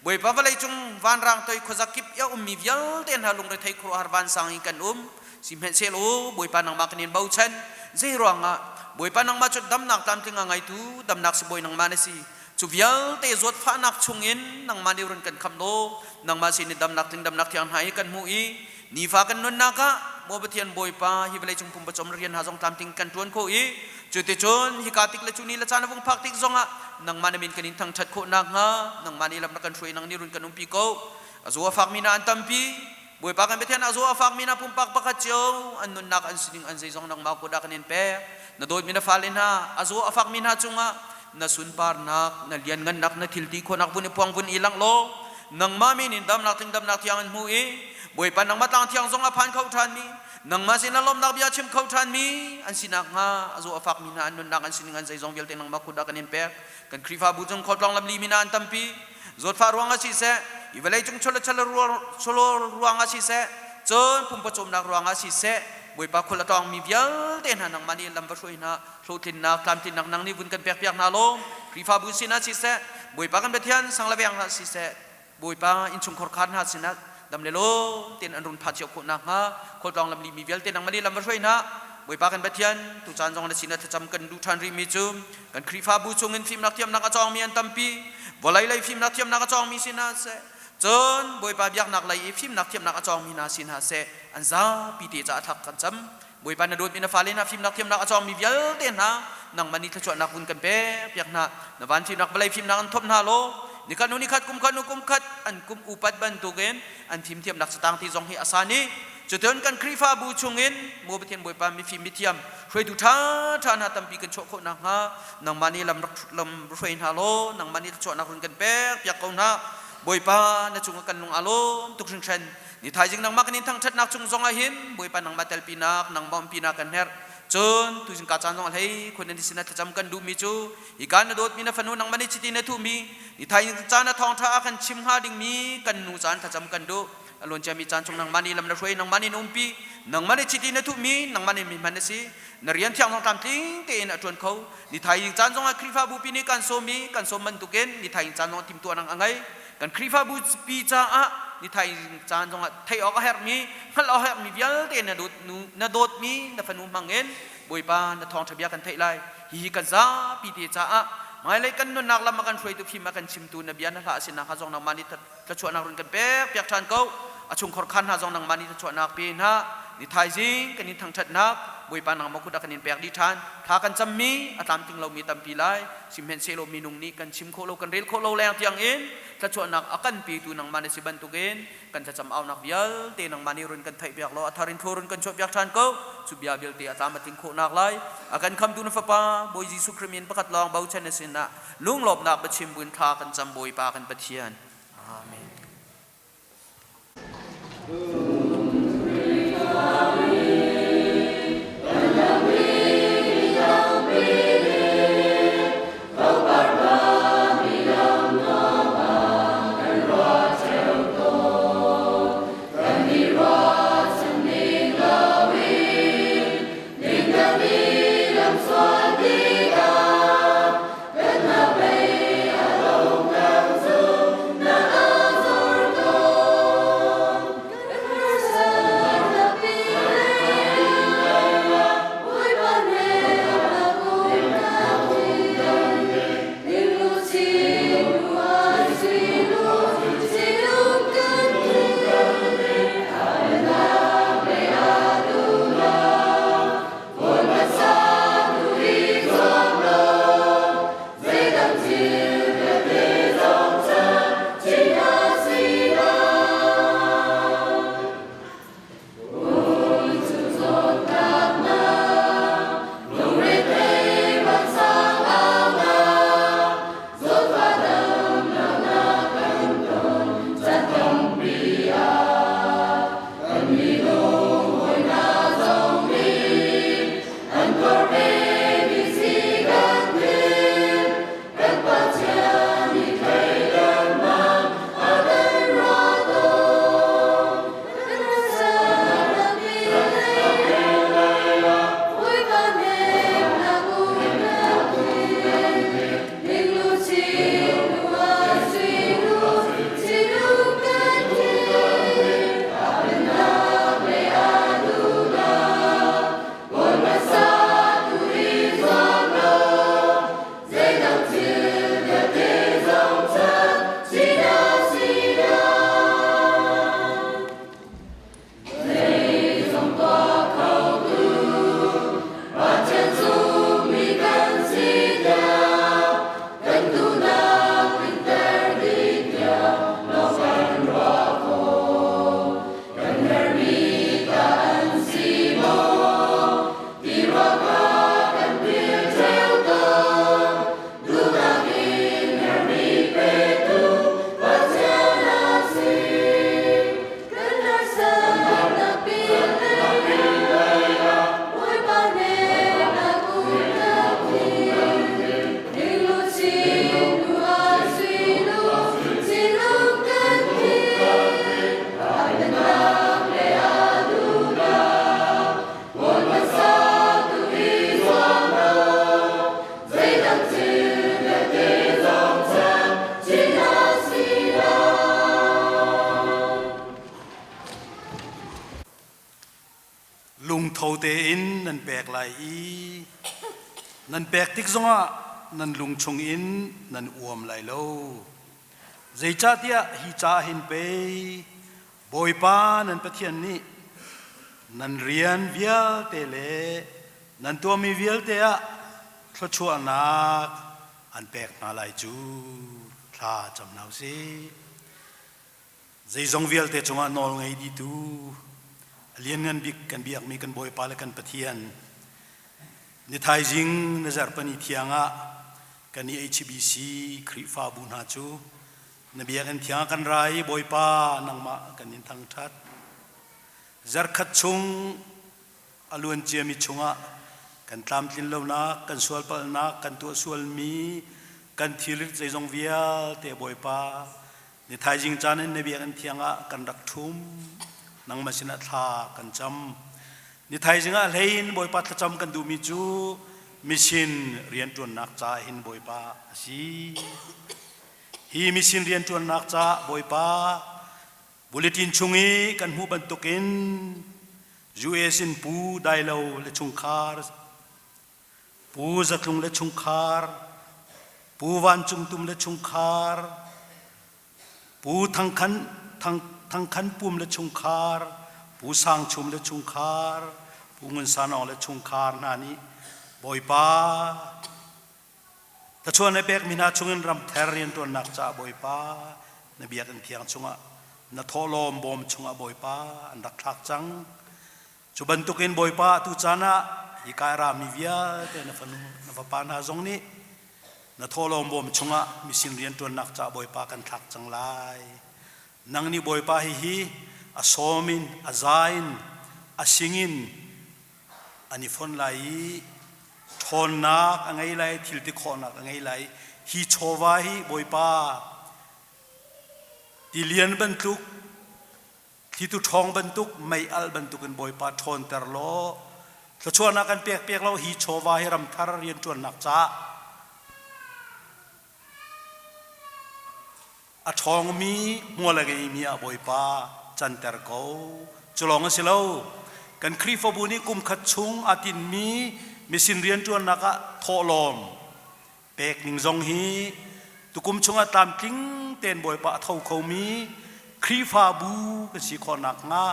Bawipa vawlei cung vanrang toi khuazakip i a ummi vialte hna lungrethei khuaruahhar vansang in kan um. Sihmanhsehlaw Bawipa nangmah kan in bochan. Zei ruangah Bawipa nangmah cu damnak tlamtling a ngeitu damnak sibawi nangmah na si. Cu vialte zawtfahnak chungin nangmah nih run kan khamh law nangmah sin i damnak tling damnak thiang hna hi kan hmuh i nifa kan nunnak ah maw Pathian Bawipa hi vawlei cung pumpa rian hna zong tlamtling kan ṭuan khawh i cuticun hika tik le cu ni le caan a vung phak tik zongah nangmah na min kan in thangṭhat khawh nakhnga nangmah nih lam na kan hruai nang nih run kan umpi ko. A zaw a fakmi hna an tampi. Bawipa kan Pathian a zaw a fakmi hna pumpak pakhat cio an nunnak an sining an zeizong nangmah kut ah kan in pek. Na dawtmi na fale hna a zaw a fakmi hna cungah na sunparnak, na lianngannak, na thilti khawhnak vun i phuang vun i langh law nangmah min in damnak tling damnak thiang an hmu i Bawipa nangmah tlang thiang zong a phan kho ṭhanmi nangmah sin ah lawmhnak bia chim kho ṭhanmi an si nakhnga a zaw a fakmi hna an nunnak an sining an zeizong vialte nangmah kut ah kan in pek. Kan Khrihfabu cung khualtlawng lamli mi hna an tampi. Zawtfah ruangah siseh, i vawleicung chawlawr ruangah siseh, cun pumpawcawmnak ruangah siseh, Bawipa khul a tawngmi vialte hna nangmah nih lam va hruai hna, hlawhtlinnak, tlamtlinnak nang nih vun kan pekpiak hna law, Khrihfabu sinah siseh, Bawipa kan Pathian sang le veng hna siseh, Bawipa innchungkhar khar hna sinah dam le law tein an run phan cio khawh nakhnga khualtlawng lamli mi vialte nangmah nih lam va hruai hna. Bawipa kan Pathian, tucaan zong na sinah thlacam kan duh ṭhan rihmi cu kan Khrihfabu chungin fimnak thiamnak a cawngmi an tampi. Vawlei lei fimnak thiamnak a cawngmi si hna seh, cun Bawipa biaknak lei i fimnak thiamnak a cawngmi hna si hna seh, an zapi te caah thak kan cam. Bawipa na dawtmi na fale hna fimnak thiamnak a cawngmi vialte hna nangmah nih thluachuahnak vun kan pek piak hna. Na van fimnak vawlei fimnak an thawp hna law nikhat hnu nikhat kum khat hnu kum khat an kum upat bantukin an fimthiamnak catang ti zong hi a san i cuticun kan Khrihfabu chungin maw Pathian Bawipa mifim mithiam hruaitu ṭha ṭha hna tampi kan chuah khawh nakhnga nangmah nih lam rak lam hruai hna law nangmah nih thluachuahnak run kan pek piak ko hna. Bawipa na cungah kan lung aa lawm tuk hringhran. Ni thaizing nangmah kan in thangṭhatnak cung zongah hin Bawipa nangmah telpinak nangmah umpinak kan herh. Cun tuzing ka caan zong a hlei khun in sinah thlacam kan duhmi cu hika na dawtmi na fanu nangmah nih chiti na thuhmi ni thaizing caan a thawngṭha a kan chim hnga dingmi kan nu caan thlacam kan duh. A luan ciami caan chung nangmah nih lam na hruai nangmah nih na umpi nangmah nih chiti na thuhmi nangmah nih mi hman na si na rian thiang zong tlamtling tein a ṭuan kho. Ni thaizing caan zongah Khrihfabu pi nih kan sawm i kan sawm bantukin ni thaizing caan zongah timhtuahnak a ngei. Kan Khrihfabu pi caah ni thaizing caan zongah theih awk a herhmi hngalh awk a herhmi vialte na dawt nu na dawtmi na fanu hmangin Bawipa na thawngṭha bia kan theih lai. Hihi kan zapi te caah hmailei kan nunnak lam a kan hruaitu fim a kan chimtu na bia na hla a si nakhnga zong nangmah nih thluachuahnak run kan pek piak ṭhan ko. A chungkhar khan hna zong nangmah nih thluachuahnak pe hna. Ni thaizing kan in thangṭhatnak. Bawipa nangmah kut ah kan in pek dih ṭhan. Thla kan cammi a tlamtling lomi tampi lai, sihmanhsehlaw minung nih kan chim khawh lo, kan rel khawh lo leng tiangin thluachuahnak a kan petu nangmah na si bantukin kan thlacam aunak vialte nangmah nih run kan theihpiak law a thar in thlua run kan chuahpiak ṭhan ko. Cu bia vialte a tlam a tling khawhnak lai a kan khamtu na Fapa Bawi Jesuh Khrih min pakhat lawng bochan na sinah lunglawmhnak biachim buin thla kan cam Bawipa kan Pathian. Amen. Lungtho tein nan pek lai i nan pek tik zongah nan lung chungin nan uam lai lo. Zeicahtiah hi ca hin pei Bawipa nan Pathian nih nan rian vialte le nan tuahmi vialte ah thluachuahnak an pek hna lai cu. Thla cam hna u sih. Zeizong vialte cungah nawl ngei dihtu a lianngan bik kan biakmi kan Bawipa le kan Pathian ni thaizing na zarhpani thiang ah kan i HBC Khrihfabu hna cu na biakinn thiang ah kan ra i Bawipa nangmah kan in thangṭhat. Zarkhat chung a luan ciami chungah kan tlamtlin lonak, kan sualpalhnak, kan tuah sualmi, kan thilrit zeizong vialte Bawipa ni thaizing caan in na biakinn thiang ah kan rak ṭhum. Nangmah sinah thla kan cam. Ni thaizing ah hlein Bawipa thlacam kan duhmi cu mission rianṭuannak ca hin Bawipa a si. Hi mission rianṭuannak caah Bawipa bulletin chung i kan hmuh bantukin US in Pu Dailo le chungkhar, Pu Zatlung le chungkhar, Pu Van Cung Tum le chungkhar, Pu Thang Khan, Thang, Thang Khan Pum le chungkhar, Pu Sang Chum le chungkhar, Pu Ngun San Aung le chungkhar hna nih Bawipa Thluachuah na pekmi hna chungin ramther rianṭuannak caah Bawipa na biakinn thiang chungah na thawhlawm bawm chungah Bawipa an rak thlak cang. Cu bantukin Bawipa atu caan ah hi kai rami vialte na fanu na fapa hna zong nih na thawhlawm bawm chungah misin rianṭuannak caah Bawipa kan thlak cang lai. Nang nih Bawipa hihi a sawm in a za in a sing in an i fon lai i ṭhawnnak a ngei lai, thil ti khawhnak a ngei lai. Hi chawva hi Bawipa tilian bantuk, thlitu ṭhawng bantuk, mei alh bantukin Bawipa ṭhawnter law thluachuahnak kan pek piak lo hi chawva hi ramthar rianṭuannak caah A ṭhawngmi hmual a ngeimi ah Bawipa canter ko. Cu lawng a si lo. Kan Khrihfabu nih kum khat chung aa tinhmi misin rianṭuannak ah thawhlawm pek ning zong hi tukum chungah tlamtling tein Bawipa a tho khomi Khrihfabu kan si khawh nakhnga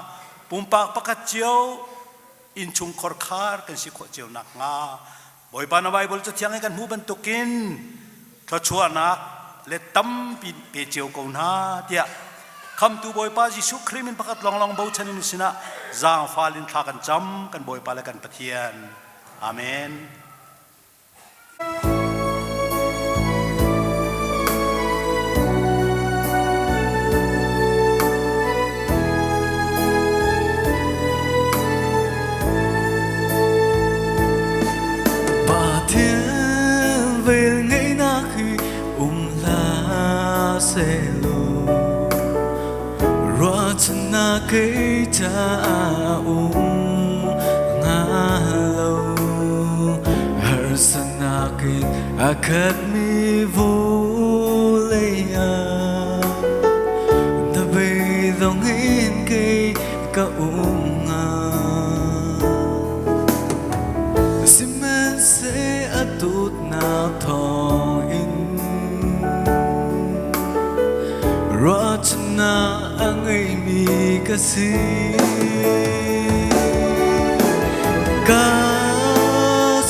pumpak pakhat cio innchungkhar khar kan si khawh cio nakhnga Bawipa na Baibal cathiang i kan hmuh bantukin thluachuahnak le tampi pe cio ko hna tiah Khamtu Bawipa Jesuh Khrih min pakhat lawnglawng bochan in sinah zaangfal in thla kan cam kan Bawipa le kan Pathian. Amen. Pathian velngeihnak hi um hlah sehlaw ruahchannak kei caah um hnga lo. Harsatnak in a khatmi vawlei ah na beidong in kei ka um hnga. Sihmanhseh a dawtnak thawngin ruahchannak a ngeimi ka si. Ka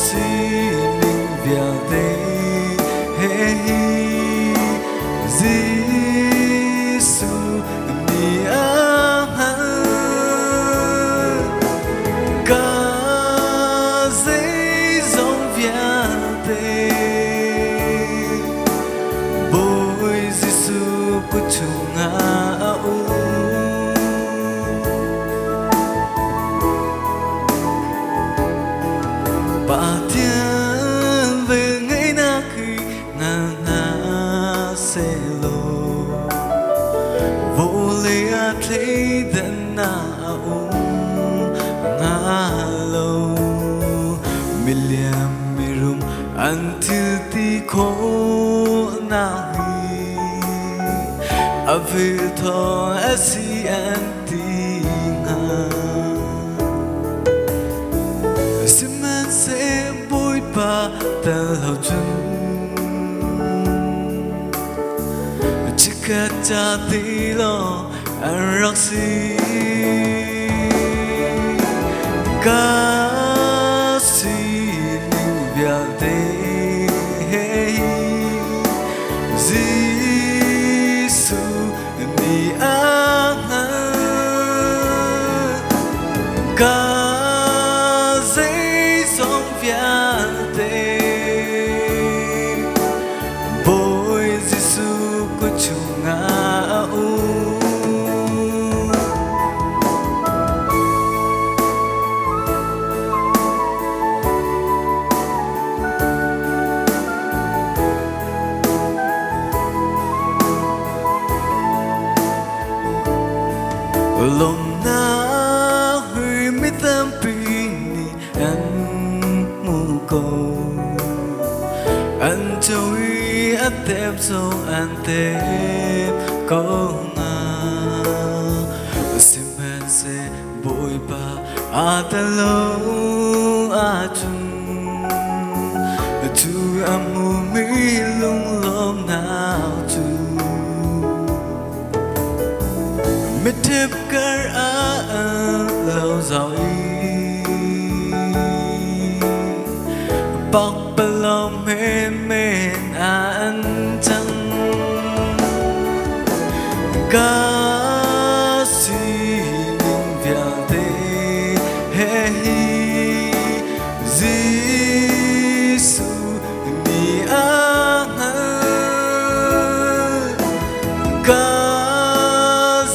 sining vialte he hi Jesuh nih a hngalh. Ka zeizong vialte Bawi Jesuh kut chungah a um. Pathian velngeihnak hi ngal hna sehlaw vawlei ah thleidannak a um hnga lo. Milian mirum an thil ti khawhnak hi a vil thawng a si an ti hnga. Sihmanhseh Bawipa tel lo cun chikkhat ca ti lawng an rak si. Ka sining vialte he hi Jesuh nih a hngalh. Ka zeizong vialte Bawi Jesuh kut chungah a um. Lawmnak hui mi tampi nih an hmu ko. An co i a tep zong an tep ko hnga. Sihmanhseh Bawipa aa tel lo ahcun cu a hmumi lunglawmhnak cu Mitṭhep kar ah lo zau i. Ka sining vialte he hi Jesuh nih a hngalh. Ka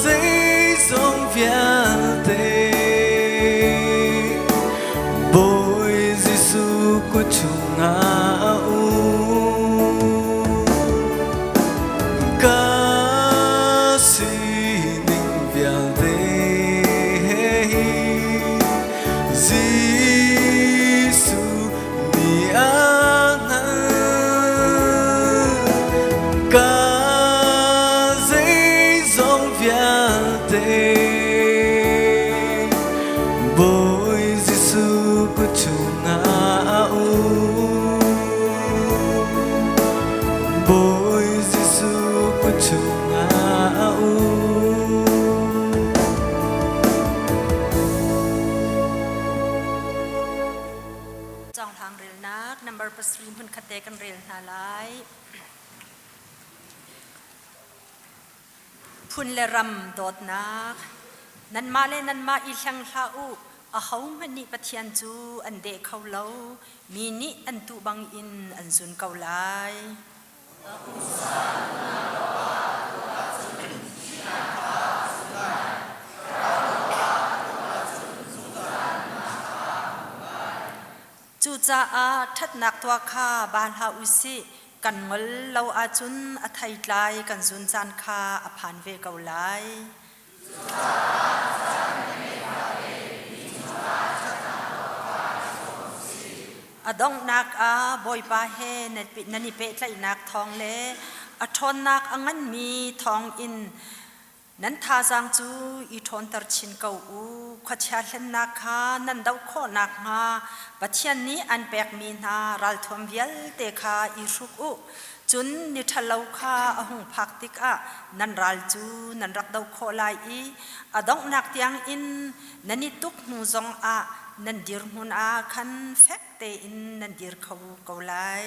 zeizong vialte Bawi Jesuh kut chungah a um. Ka sining vialte hi Jesuh nih a hngalh. Ka zeizong vialte Bawi Jesuh kut chungah a um. Bawi Jesuh kut chungah a um. Cawnghlang relnak number 7 hmun khat te kan rel hna lai. Phun le ram dawtnak. Nanmah le nanmah i hleng hlah u. Ahohmanh nih Pathian cu an deh kho lo. Mi nih an tuh bangin an zun ko lai. Cucaah ṭhatnak tuah kha baa hlah u sih. Kan ngol lo ahcun a theitlai kan zun caan kha a phan ve ko lai. A donghnak ah Bawipa he nan i pehtlaihnak thawng le a ṭhawnnak a nganmi thawng in nan thazaang cu i ṭhawnter chin ko u. Khuachia hlennak kha nan doh khawh nakhnga Pathian nih an pekmi hna ralthuam vialte kha i hruk u. Cun ni ṭhalo kha a hung phak tikah nan ral cu nan rak doh khawh lai i a donghnak tiangin nan i tuk hnu zongah nan dirhmun ah khan fek tein nan dir kho ko lai.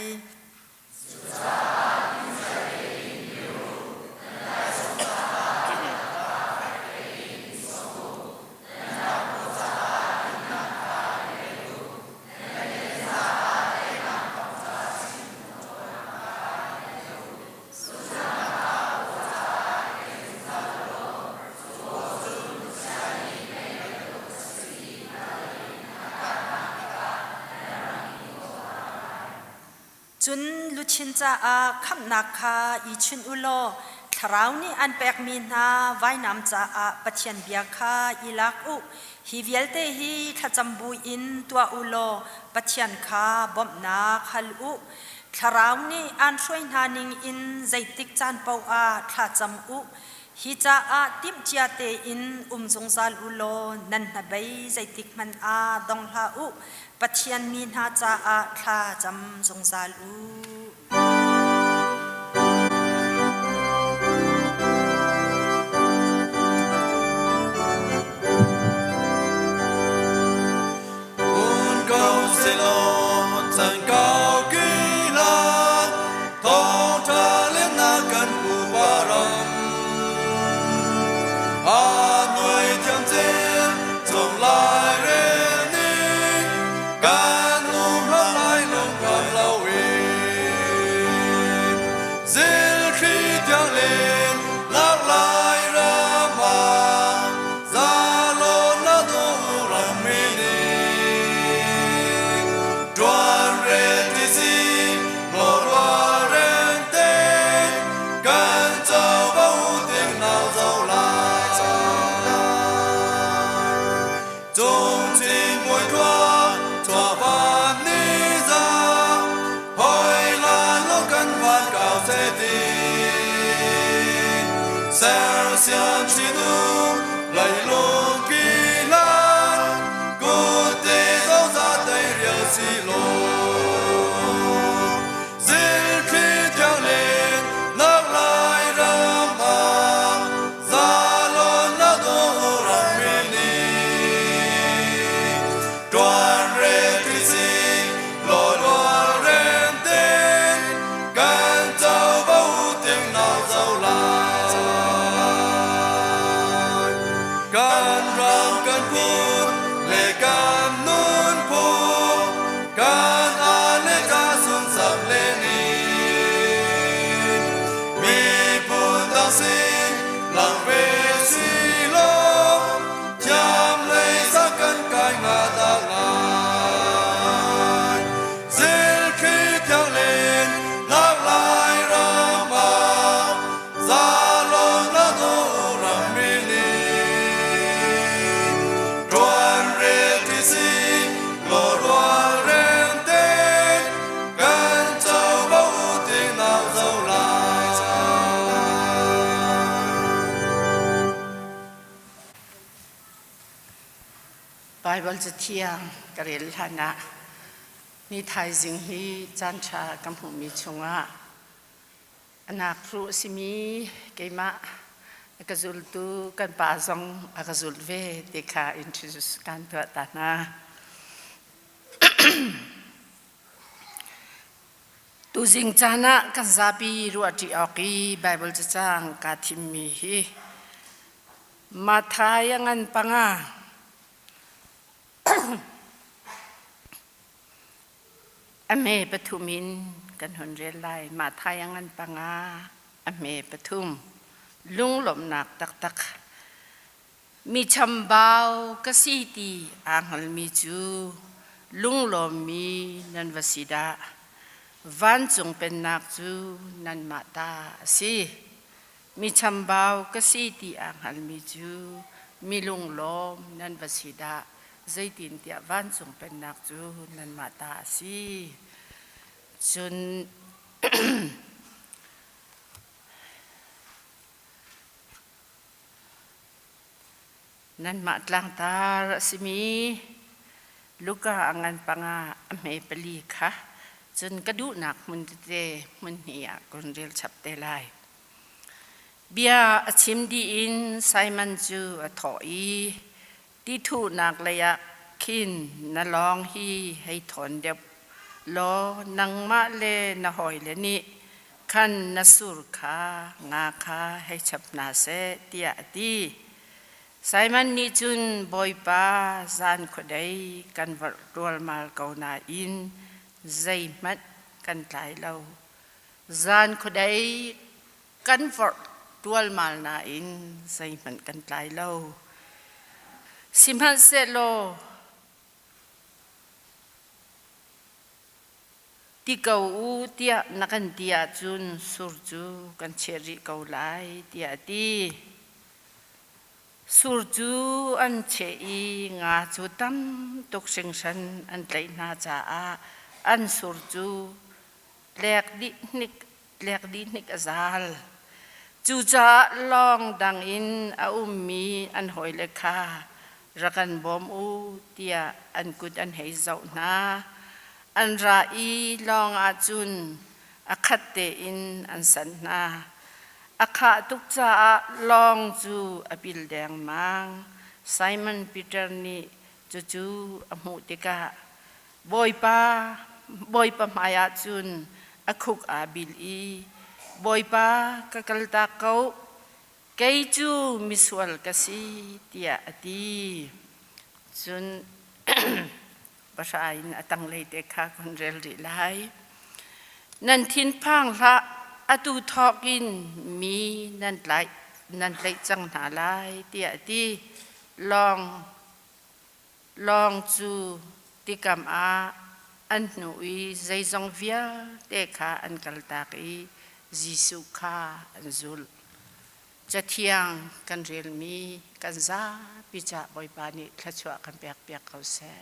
Cun luchin caah khamhnak kha i chunh u law Thlarau nih an pekmi hna vainam caah Pathian bia kha i lak u. Hi vialte hi thlacam buin tuah u law Pathian kha bawmhnak hal u. Thlarau nih aan hruai hna ning in zeitik caan paoh ah thla cam u. Hi caah timhcia tein um zungzal u law nan hnabei zeitik hmanh ah dong hlah u. Pathian mi hna caah thla cam zungzal u. Un ko selaw chan kau kila thawngtha lennak kan pupa ram a nuai thiam cel chong lai rel ning kan um lai lung kam lo in zil thli tiang len lak lai ram ah zalon na ram mi ning tuan rel ti si ngor reng te kan cho bo ting nau zo lai chung chin mui thua thua van ni za hoi lan lo kan van cao se ti ser siam chi nu lấy lung kỳ lan cô tê dấu ra tây riêu xi lô zil khi theo lên nắc lai ram ma za lon na do ram mi ni tuan re ti si lo lo ren te kan chau bao tiếng nào giàu lại. Kan ram kan phun le kan nunphung kan a le ca sunsak le ni miphun dang sin lang ve si lo thiam lei sa kan kai nga da ngai zilthli thiang len nak lai ram ah zalon la do ram mi ni tuan rel ti si lo rual rem ten kan covo ting nau zo lai. Baibal Cathiang ka rel hlan ah ni thaizing hi caanṭha ka hmuhmi chungah anak hruh a simi keimah a ka zultu kan pa zong a ka zulh ve ti kha introduce kan tuah ta hna. Tuzing caan ah kan zapi ruahṭi awk i Baibal cacang kaa thimmi hi Matthai a ngan panga a hme pathum in kan hun rel lai. Matthai a ngan panga a hme pathum lunglawmhnak taktak. Mi chambau ka si ti aa hngalmi cu lunglawmmi nan va si dah. Vancung pennak cu nanmah ta a si. Mi chambau ka si ti aa hngalmi cu mi lunglawm nan va si dah. Zeitintiah vancung pennak cu nanmah ta a si. Cun Nanmah tlangtar a simi Luka a ngan panga a hme pali kha cun ka duhnak hmun tete hmun hnih ah kun rel chap te lai. Bia a chim dih in Simon cu a thawh i ti thuhnak lei ah khin na lawng hi hei thawn deuh law nangmah le na hawile nih khan na sur kha nga kha hei chap hna seh tiah a ti. Simon nih cun Bawipa zan khuadei kan vorh ṭualmal ko nain zeihmanh kan tlai lo. Zan khuadei kan vorh ṭualmal nain zeihmanh kan tlai lo. Sihmanhsehlaw ti ko u tiah na kan ti ahcun sur cu kan chiah rih ko lai tiah a ti. Sur cu an cheh i nga cu tam tuk hringhran an tlaih hna caah an sur cu tlek dih hnik tlek dih hnik a zal. Cucaah lawng dang in a ummi an hawile kha rak kan bawm u tiah an kut an hei zoh hna. An ra i lawng ah cun a khat tein an sanh hna. A khah tuk caah lawng cu a pil dengmang. Simon Peter nih cucu a hmuh tikah Bawipa, Bawipa hmaiah cun a khuk aa bil i, Bawipa, ka kaltak ko, kei cu misual ka si, tiah a ti. Cun pahra in a tanglei te kha ka hun rel rih lai. Nan thinphang hlah, atu thawk in mi nan tlaih nan tlaih cang hna lai, tiah a ti. Lawng Lawng cu tikam ah an hnu i zeizong vialte kha an kaltak i Jesuh kha an zulh. Cathiang kan relmi kan zapi cah Bawipa nih thluachuah kan pekpiak ko seh.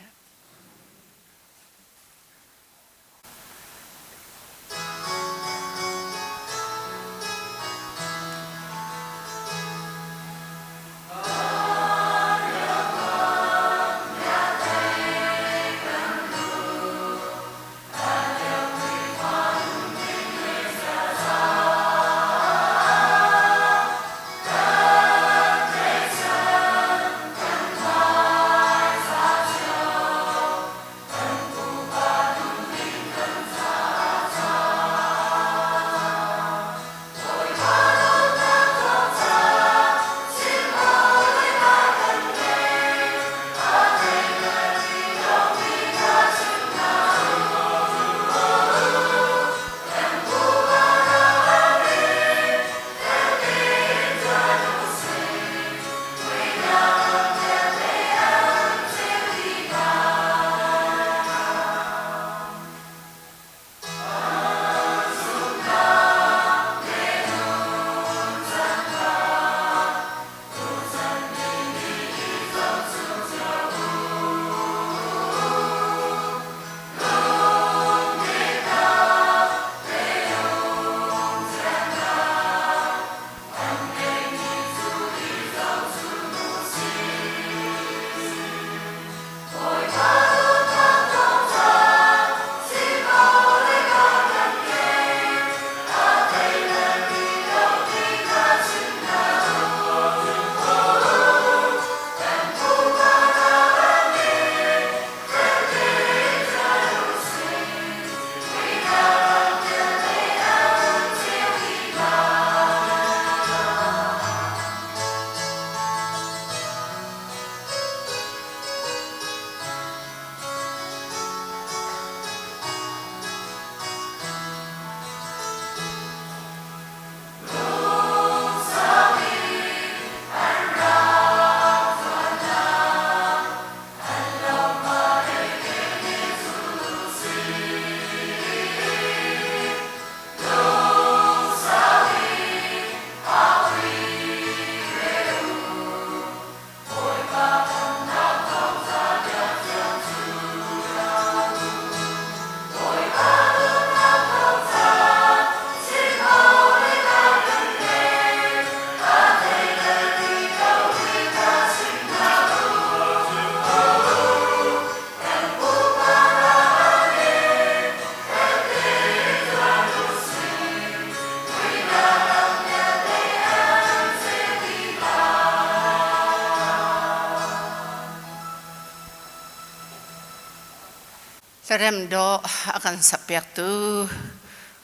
Hlarem dawh a kan sakpiaktu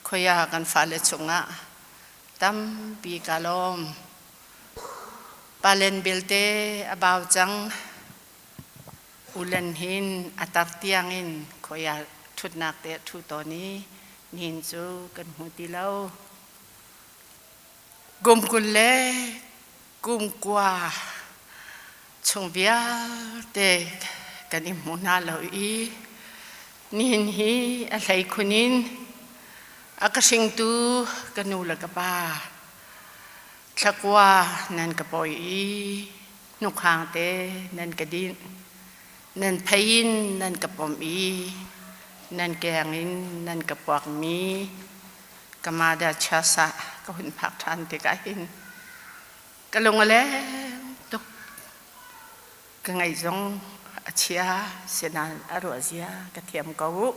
khoia kan fale chungah tampi ka lawm. Palen belte a bau cang. Ulen hin a tar tiangin khoia ṭhutnak te a ṭhu tawn i nihin cu kan hmu ti lo. Kum 20 le kum 9 chung vialte kan i hmu hna lo i nihin hi a hlei khun in a ka hringtu ka nu le ka pa thlakua nan ka pawi i hnukhang te nan ka dinh nan phei in nan ka pom i nan keng in nan ka puakmi Kamada chasa ka hun phak ṭhan tikah hin ka lung a leng tuk. Ka ngaih zong a chia, sinain a ruah zia ka thiam ko.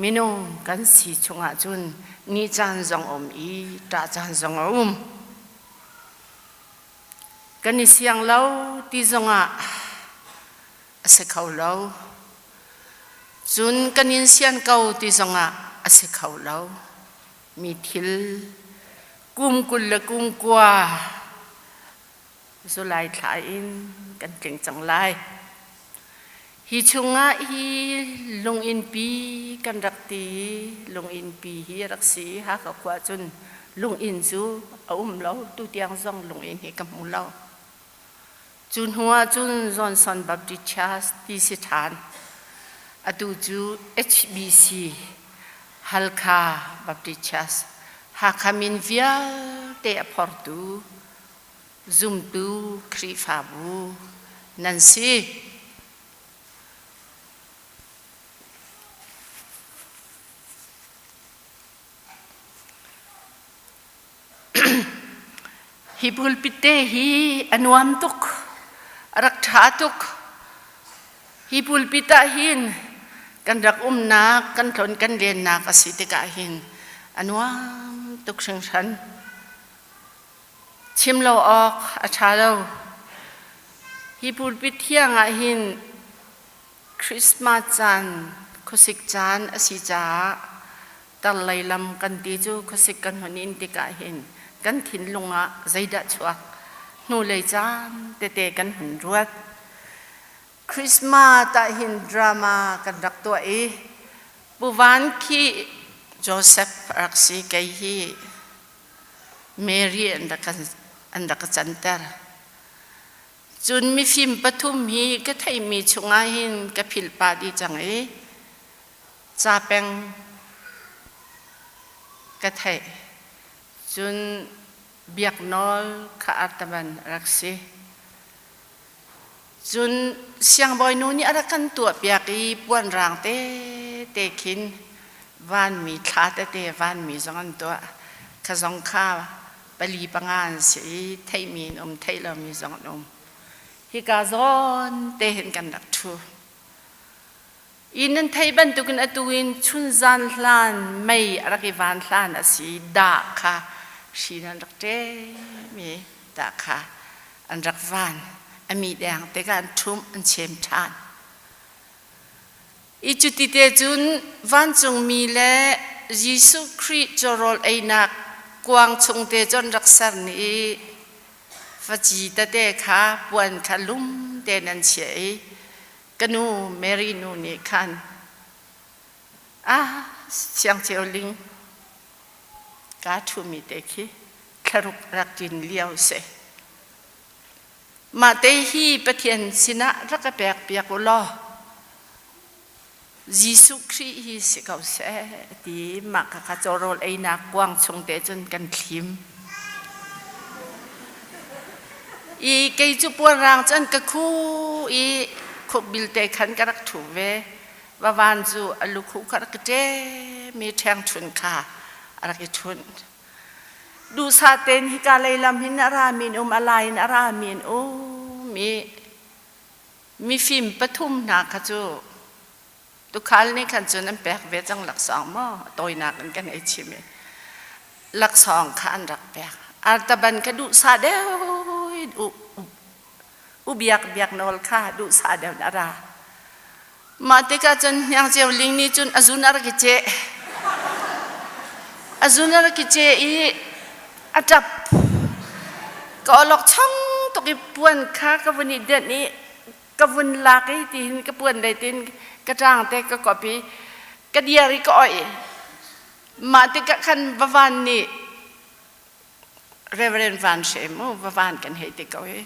Minung kan si chungah cun ni caan zong um i ṭah caan zong a um. Kan i siang lo ti zongah a si kho lo. Cun kan in sian ko ti zongah a si kho lo. Mi thil kum 20 le kum 9 July thla in kan tling cang lai. Hi chungah hi lunginn-pi kan rak ti i lunginn-pi hi a rak si i Hakha khua cun lunginn cu a um lo. Tutiang zong lunginn hi ka hmu lo. Cu hnu ah cun Johnson Baptist Church ti si ṭhan. Atu cu HBC Halkha Baptist Church Hakha min vialte a phortu zumtu Khrihfabu nan si. Hi pulpit te hi a nuam tuk, a rak ṭha tuk. Hi pulpit ah hin kan rak umnak, kan tlon kan lennak a si tikah hin a nuam tuk hringhran. Chim lo awk a ṭha lo. Hi pulpit thiang ah hin Christmas caan, khuasik caan a si caah tarlei lam kan ti cu khuasik kan hun in tikah hin kan thinlung ah zeidah chuak hnulei caan tete kan hun ruat. Christmas ah hin drama kan rak tuah i Pu Van khi Joseph rak si kei hi Mary an rak ka canter. Cun mifim pathum hi ka theihmi chungah hin ka philh pah dih cang i ca peng ka theih. Cun biaknawl kha artaban a rak si. Cun siangbawi nu nih a rak kan tuahpiak i puan rang tete khin vanmi thla tete vanmi zong an tuah. Kha zong kha pali panga an si i theihmi an um theih lomi zong an um. Hika zawn te hin kan rak ṭhu. I nan theih bantukin atu in chunzan hlan mei a rak i van hlan a si dah kha hri nan rak ṭem i dah kha an rak van a mi deng tikah an ṭhumh an chem ṭhan. I cuti te cun vancungmi le Jesuh Khrih cawrawl einak kuang chung te cun rak ser ni i faci tete kha puan kha lum tein an chiah i ka nu Mary nu nih khan ah siangceo ling ka ṭhumi te khi thlaruk rak ṭin lio si. Mah te hi Pathian sinah rak ka pek piak u law Jesuh Khrih hi si ko seh ti mah kha kha cawrawl einak kuang chung te cun kan thlim. I kei cu puanrang cun ka khu i khukbil te khan ka rak ṭhu ve. Vavan cu a lukhuh kha rak i ṭem i ṭhengṭhun kha a rak i ṭhunh. Duhsah tein hika lei lam hin a rami an um, a lai in a rami an um i mifim pathum hna kha cu tukhal nih khan cun an pek ve cang laksawng maw tawinak in kan ei chim i laksawng kha an rak pek artaban kha duhsah deuh in u biak biak nawl kha duhsah deuh in a ra. Mah tikah cun Hniang Ceu Ling nih cun a zun a rak i ceh. A zun a rak i ceh i a ṭap. Ka awlok chong tuk i puan kha ka vun i denh i ka vun lak i tihin ka puan lei tin ka ṭang te ka kop i ka diar i ka oih. Mah tikah khan vavan nih Reverend Van Hre mu vavan kan hei ti ko hi.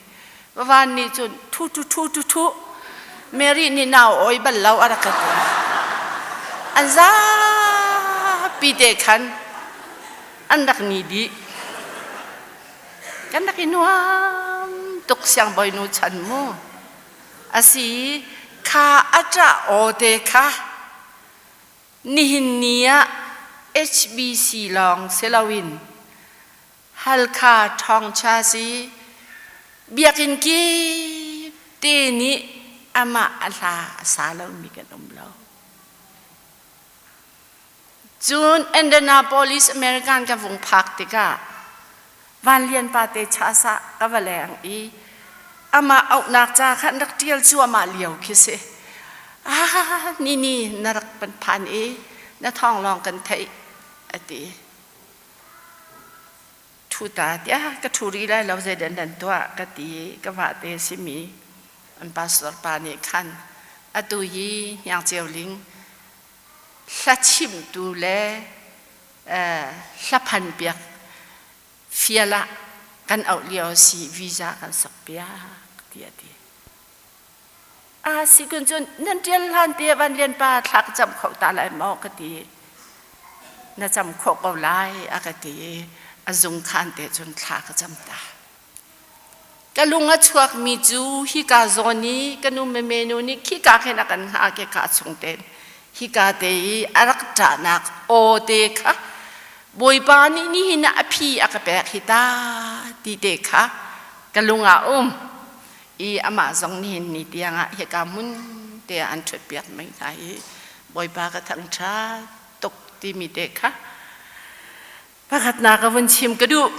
Vavan nih cun thu thu thu thu thu Mary nih nau oi bal lo a rak ka ti. An zapi te khan an rak ni dih. Kan rak i nuam tuk siangbawinu chan mu. Asi kha a ṭah aw te kha Nihin ni ah HBC lawng si loin Halkha ṭhawngcha si biakinn kip te nih amah a hla a sa lomi kan um lo. Cun Indianapolis American ka vung phak tikah Van Lian pa te chasa ka va leng i amah auhnak ca khan rak ṭial cuahmah lio khi si. Ah, ni ni na rak pan phan i na thawng lawng kan theih a ti. Ṭhu ta tiah ka ṭhu rih lai lo zeidan nan tuah ka ti ka va te simi an pastor pa nih khan atu hi Hniang Ceu Ling hla chimtu le hlaphan piak fial ah kan auh lio si visa kan sok piak ti a ti. A si kun cun nan ṭial hlan te van lian pa thla ka cam kho ta lai maw ka ti. Na cam khawh ko lai a ka ti i a zung khan te cun thla ka cam ta. Ka lung a chuakmi cu hika zawn i ka nu meme nu nih khika khin a kan hngah ke ka chung ten hika te i a rak ṭahnak aw te kha Bawipa nih nihin ah a phi a ka pek hi ta ti te kha ka lung ah um i amah zong nihin ni tiangah hika hmun te ah an ṭhut piak mei hna i Bawipa ka thangṭhat tuk timi te kha Pakhatnak ka vun chim ka duh.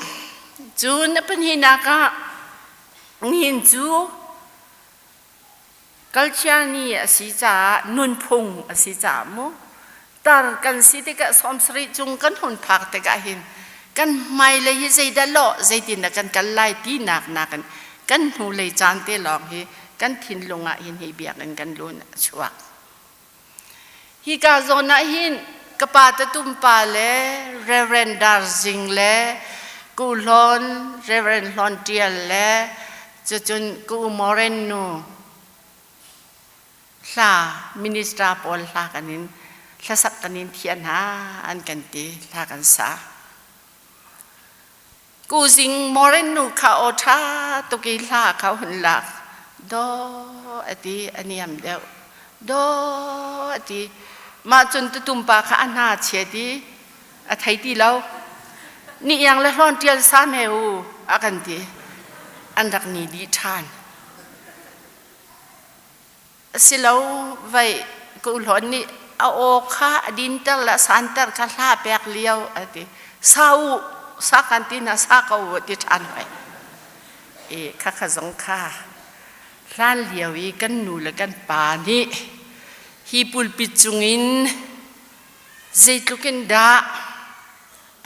Cun a pahnihnak ah nihin cu culture ni a si caah nunphung a si caah mu tar kan si tikah 70 cung kan hun phak tikah hin kan hmailei hi zeidah lawh zeitin dah kan kal lai tinak nakin kan hnulei caan te lawng hi kan thinlung ah hin hi biakinn kan lun a chuak. Hika zawn ah hin ka pa tatum pa le Reverend Dar Zing le Ku Hlawn, Reverend Hlawn Tial le cucun Ku Moren nu hla minister pawl hla kan in hlasak kan in thian hna an kan ti hla kan sa. Ku Zing Moren nu kha aw ṭha tuk i hla kha hun lak daw a ti a niam deuh daw a ti mah cun tutum pa kha a hna chiat i a thei ti lo ni iang le hlawn ṭial sa me u a kan ti an rak ni dih ṭhan silo vai ka uhlawn nih a aw kha a dinter le a santer kha hla pek lio a ti sa u sa kan ti na sa ko u ti ṭhan hoi i kha kha zong kha hlan lio i kan nu le kan pa nih hi pulpit cungin zeitluk in dah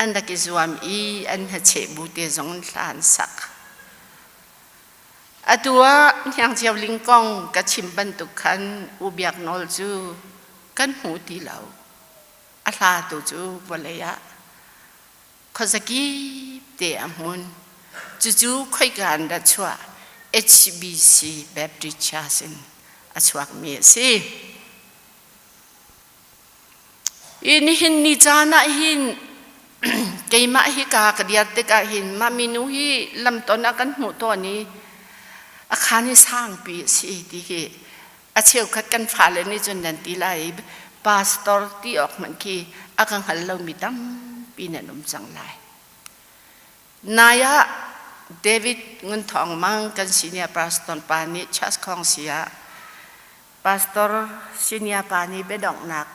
an rak i zuam i an hnacheh bu te zong in hla an sak Atu ah Hniang Cio Ling kong ka chim bantuk khan U Biak Nawl cu kan hmu ti lo. A hla tu cu vawlei ah khuazakip te a hmun. Cucu khoika an dah chuah HBC Baptist Church in a chuakmi a si. I nihin ni caan ah hin keimah hi ka ka diar tikah hin mah minu hi lamton ah kan hmuh tawn i a khaan hi sangpi a si ti hi a cheukhat kan fale nih cun nan ti lai i pastor ti awk hmanh khi a ka hngal lomi tampi nan um cang lai. Nai ah David Ngun Thawng Mang kan senior pastor pa nih church khong si ah Pastor senior pa nih biadonghnak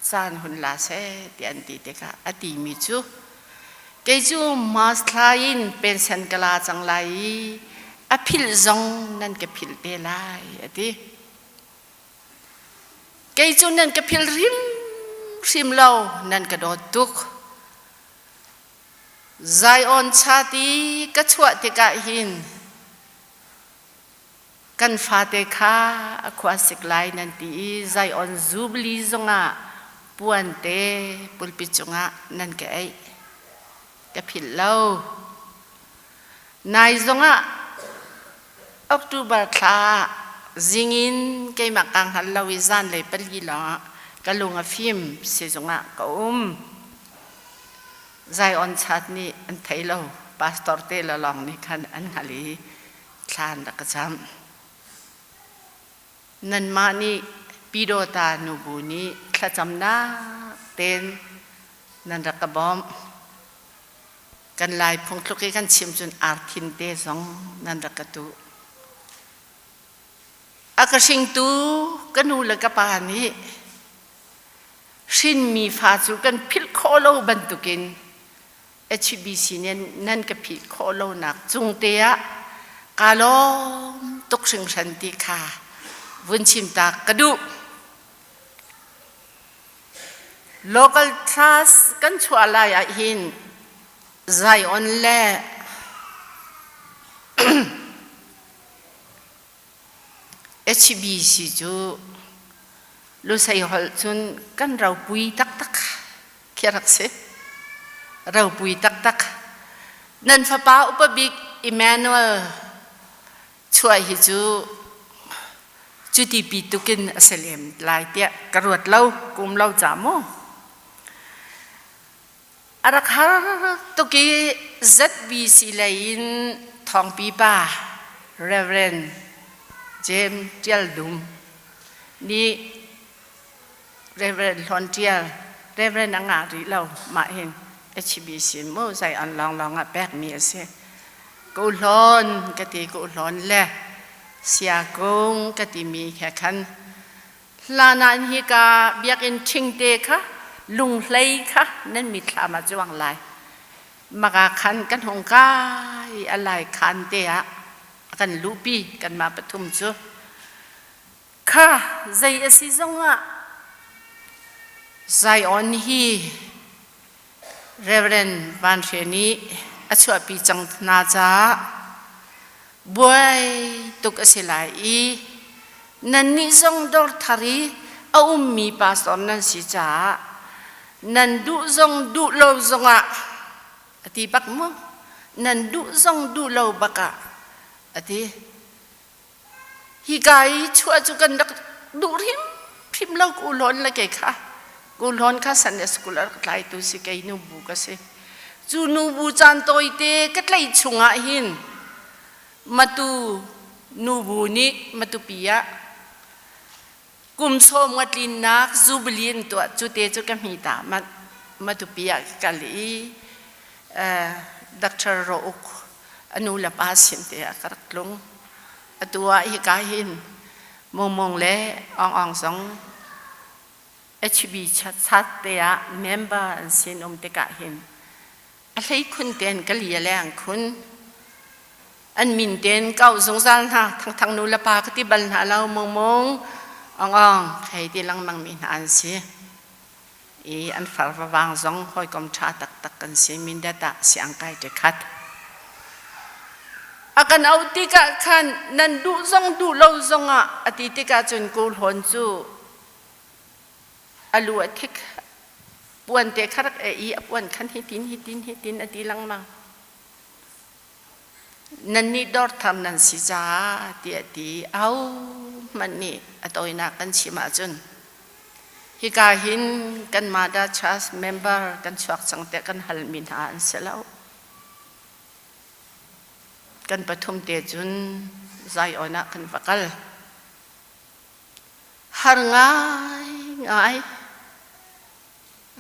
caan hun la seh ti an ti tikah a timi cu kei cu Mars thla in pension ka la cang lai i a philh zong nan ka philh te lai a ti. Kei cu nan ka phil hrim hrim lo, nan ka dawt tuk. Zion chati ka chuah tikah hin kan fate kha a khua sik lai nan ti i Zion Jubilee zongah puan te pulpit cungah nan ka eih. Ka philh lo. Nai zongah October thla zingin keimah kaa hngal lo i zanlei pali lawngah ka lung a fim sizung ah ka um. Zion chat nih an thei lo. Pastor te le lawng nih khan an hngal i thla an rak ka cam. Nanmah nih Pidawta nubu nih thlacamnak tein nan rak ka bawmh. Kan Lai phungthluk i kan chim cun arthin te zong nan rak ka tuh. A ka hringtu ka nu le ka pa nih hrinmi fa cu kan philh khawh lo bantukin HBC nih nan ka philh khawh lonak cung te ah kaa lawm tuk hringhran ti kha vun chim ta ka duh. Local trust kan chuah lai ah hin Zion le HBC cu Lusei holh cun kan ropui taktak khi rak si. Ropui taktak. Nan fapa upa bik Emmanuel chuah hi cu cuti pi tukin a si lem lai tiah ka ruat lo, kum lo ca mu. A rak har tuk i ZBC lei in thawngpi pa Reverend James Tial Dum nih Reverend Hlawn Ṭial, Reverend a ngah rih lo mah hin HBC mu zei an lawnglawng ah pekmi a si. Ka u Hlawn ka ti ka u Hlawn le Siakung ka timi he khan hlan ah hika biakinn ṭhingte kha lunghlei kha nan mitthlam ah cuang lai. Maka khan kan hung kai a lai khan te ah a kan luhpi kanmah pathum cu. Kha zei a si zongah Zion hi Reverend Van Hre nih a chuahpi cang hna caah buai tuk a si lai i nannih zong dawr thar i a ummi pastor nan si caah nan duh zong duh lo zongah a ti bak mu nan duh zong duh lo bak ah a ti. Hika i chuah cu kan rak duh hrimhrim lo ku hlawn le kei kha ku hlawn kha Sunday school a rak tlaitu si kei nubu ka si. Cu nubu caan tawite ka tlaih chungah hin matu nubu nih matupi ah kum sawm nga tlinnak jubilee an tuah cu te cu ka hmi ta matupi ah ka kal i Dr. Rouk a nu le pa sin te ah ka rak tlung. Atu ah hika hin Mungmung le Aung Aung zong HB chat te ah member an sin um tikah hin a hleikhun tein ka li a leng khun. An min tein ka auh zungzal hna. Thangthang nu le pa ka ti bal hna lo. Mungmung, Aung Aung hei ti lengmang mi hna an si. I an far vavang zong hawikom ṭha taktak kan si. Mindat ah siangkai ṭe khat. A kan auh tikah khan nan duh zong duh lo zongah a ti tikah cun Kawl Hawn cu a lu a thik puan te kha rak eh i a puan khan hitin hitin hitin a ti lengmang. Nannih dawrthar nan si caah tiah ti au hmanh nih a tawinak kan chim ahcun hika hin kan Mada Church member kan chuak cang tiah kan halmi hna an si lo. Kan pathum te cun Zion ah kan va kal. Har ngaingai,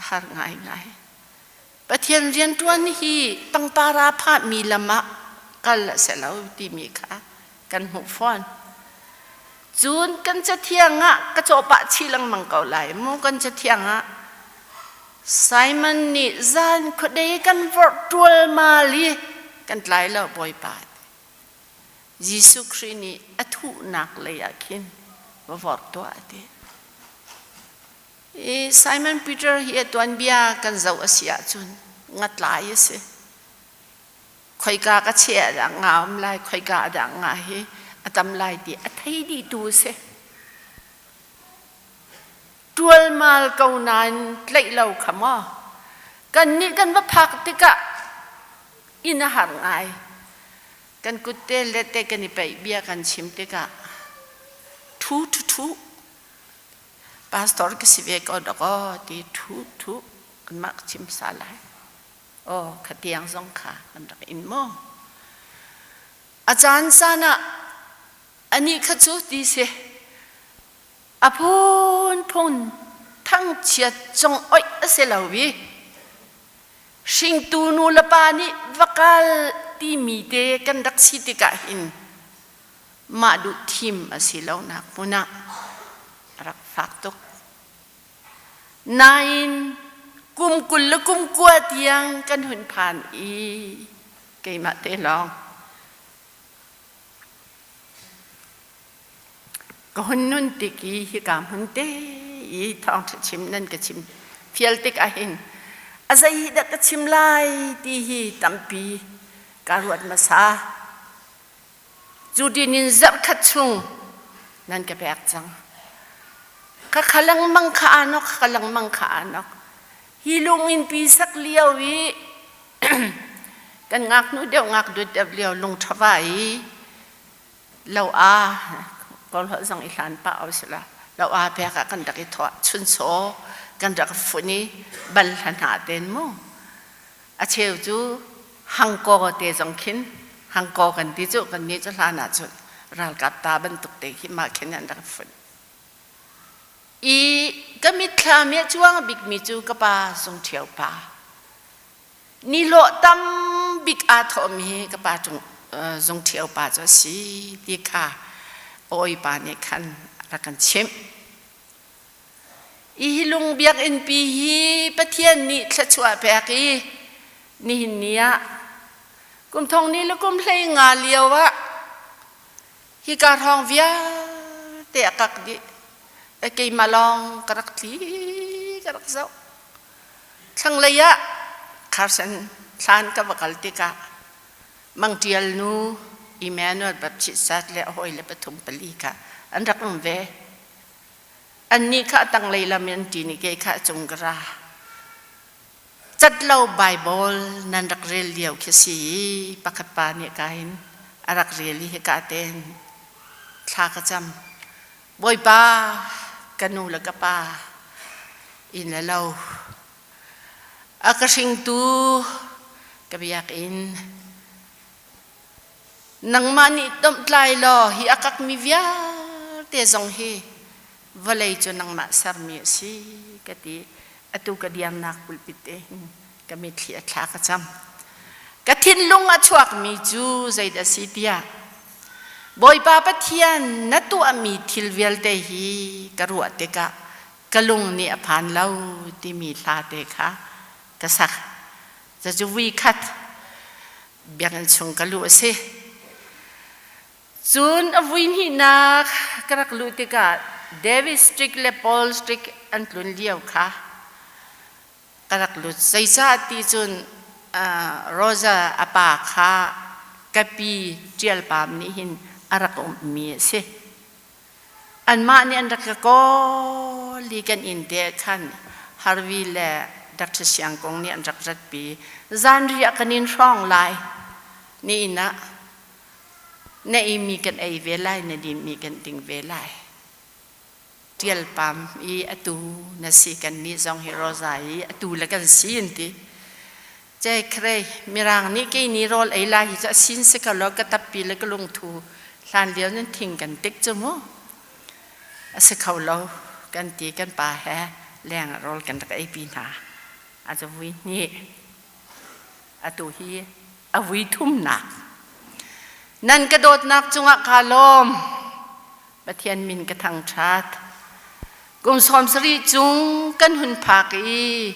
har ngaingai. Pathian rianṭuan hi pangpar aa phahmi lam ah kal a si lo timi kha kan hmuh fawn. Cun kan cathiang ah ka cawhpah chih lengmang ko lai mu kan cathiang ah Simon nih zan khuadei kan vorh ṭualmal i kan tlai lo Bawipa. Jesuh Khrih nih a thuhnak lei ah khin va vorh tuah a ti. I Simon Peter hi a tuanbia kan zoh a si ahcun ngatlai a si. Khoika ka cheh ah dah nga um lai, khoika ah dah nga hi a tam lai ti a thei dihtu a si. Ṭualmal ko nain tlaih lo kha maw? Kannih kan va phak tikah inn a har ngai. Kan kutte le te kan i peih bia kan chim tikah ṭhu ṭhu ṭhu pastor ka si ve ko dakaw ti ṭhu ṭhu kanmah ka chim sa lai. Aw khatiang zong kha kan rak in maw? A caan caan ah anih kha cu ti si a phunphun thangchiat cung oih a si lo i hringtu nu le pa nih va kal timi te kan rak si tikah hin mah duh thim a si lonak hmun ah a rak fak tuk. Nain kum 20 le kum 9 tiang kan hun phan i keimah te lawng Ka hun nun tik i hika hmun te i thawngṭha chim nan ka chim fial tik ahhin a zei dah ka chim lai ti hi tampi ka ruat hmasa. Cu din in zarhkhat chung nan ka pek cang. Ka kha lengmang kha aa nok, ka lengmang kha aa nok. Hi lungin pi sak lio i kan ngaknu deuh ngakdut deuh lio lungṭhava i lo a kawlholh zong i hlan pah o sila lo a pek ah kan rak i thawh chunchaw kan rak fun i bal hla hna ten mu a cheu cu hangkaw te zong khin hangkaw kan ti cu kan nih cu hlan ah cun ralkap ta bantuk te khi mah khin an rak fun i ka mitthlam i a cuang bikmi cu ka pa Sung Ṭhio pa Nihlawh tam bik aa thawhmi hi ka pa cung Zung Ṭhio pa cu a si ti kha awipa nih khan a rak kan chimh. Hi lung biakinn pi hi Pathian nih thluachuah pek i nihin ni ah kum thong ni le kum 15 lio ah hika hrawng vialte a kak dih. Keimah lawng ka rak tli ka rak zoh. Thlanglei ah Carson thlan ka va kal tikah Mang Ṭial nu Emmanuel Baptist Sat le a hawile pathum pali kha an rak um ve. Annih kha a tanglei lam in an ṭin i kei kha a cung ka ra. Cat lo Baibal nan rak rel lio khi si i pakhat pa nih ka in a rak rel i hika tein thla ka cam. Bawipa, ka nu le ka pa inn le lo a ka hringtu ka biakinn nangmah nih domhtlai law hi a kakmi vialte zong hi vawlei cu nangmah sermi a si ka ti. Atu ka diamnak pulpit te hin ka mitthli a thla ka cam. Ka thinlung a chuakmi cu zeidah si tiah Bawipa Pathian na tuahmi thil vialte hi ka ruah tikah ka lung nih a phan lo timi hla te kha ka sak. Cucu vui khat biakinn chung ka luh a si. Cun a vui hnihnak ka rak luh tikah David Street le Paul Street an tlun lio kha ka rak lut. Zeicah ti cun Rosa a pa kha ka pi Ṭial Pam nih hin a rak ummi a si. Anmah nih an rak ka kawl i kan inn te ah khan Harvey le Dr. Siang Kung nih an rak ratpi. Zanriah kan in hrawng lai. Ni inn ah na eimi kan ei ve lai, na dinmi kan ding ve lai. Ṭial Pam i atu na si kan nih zong hi Rosa i atu le kan si an ti. Cei khrei Mirang nih kei ni rawl ei lai hi cu a sin si ko lo ka tappi le ka lungthu hlan lio nan thing kan tik cu mu. A si kho lo kan ti kan pa he leng ah rawl kan rak ei pi hna. A cu vui hnih. Atu hi a vui thumnak. Nan ka dawtnak cungah kaa lawm. Pathian min ka thangṭhat. Kum 70 cung kan hun phak i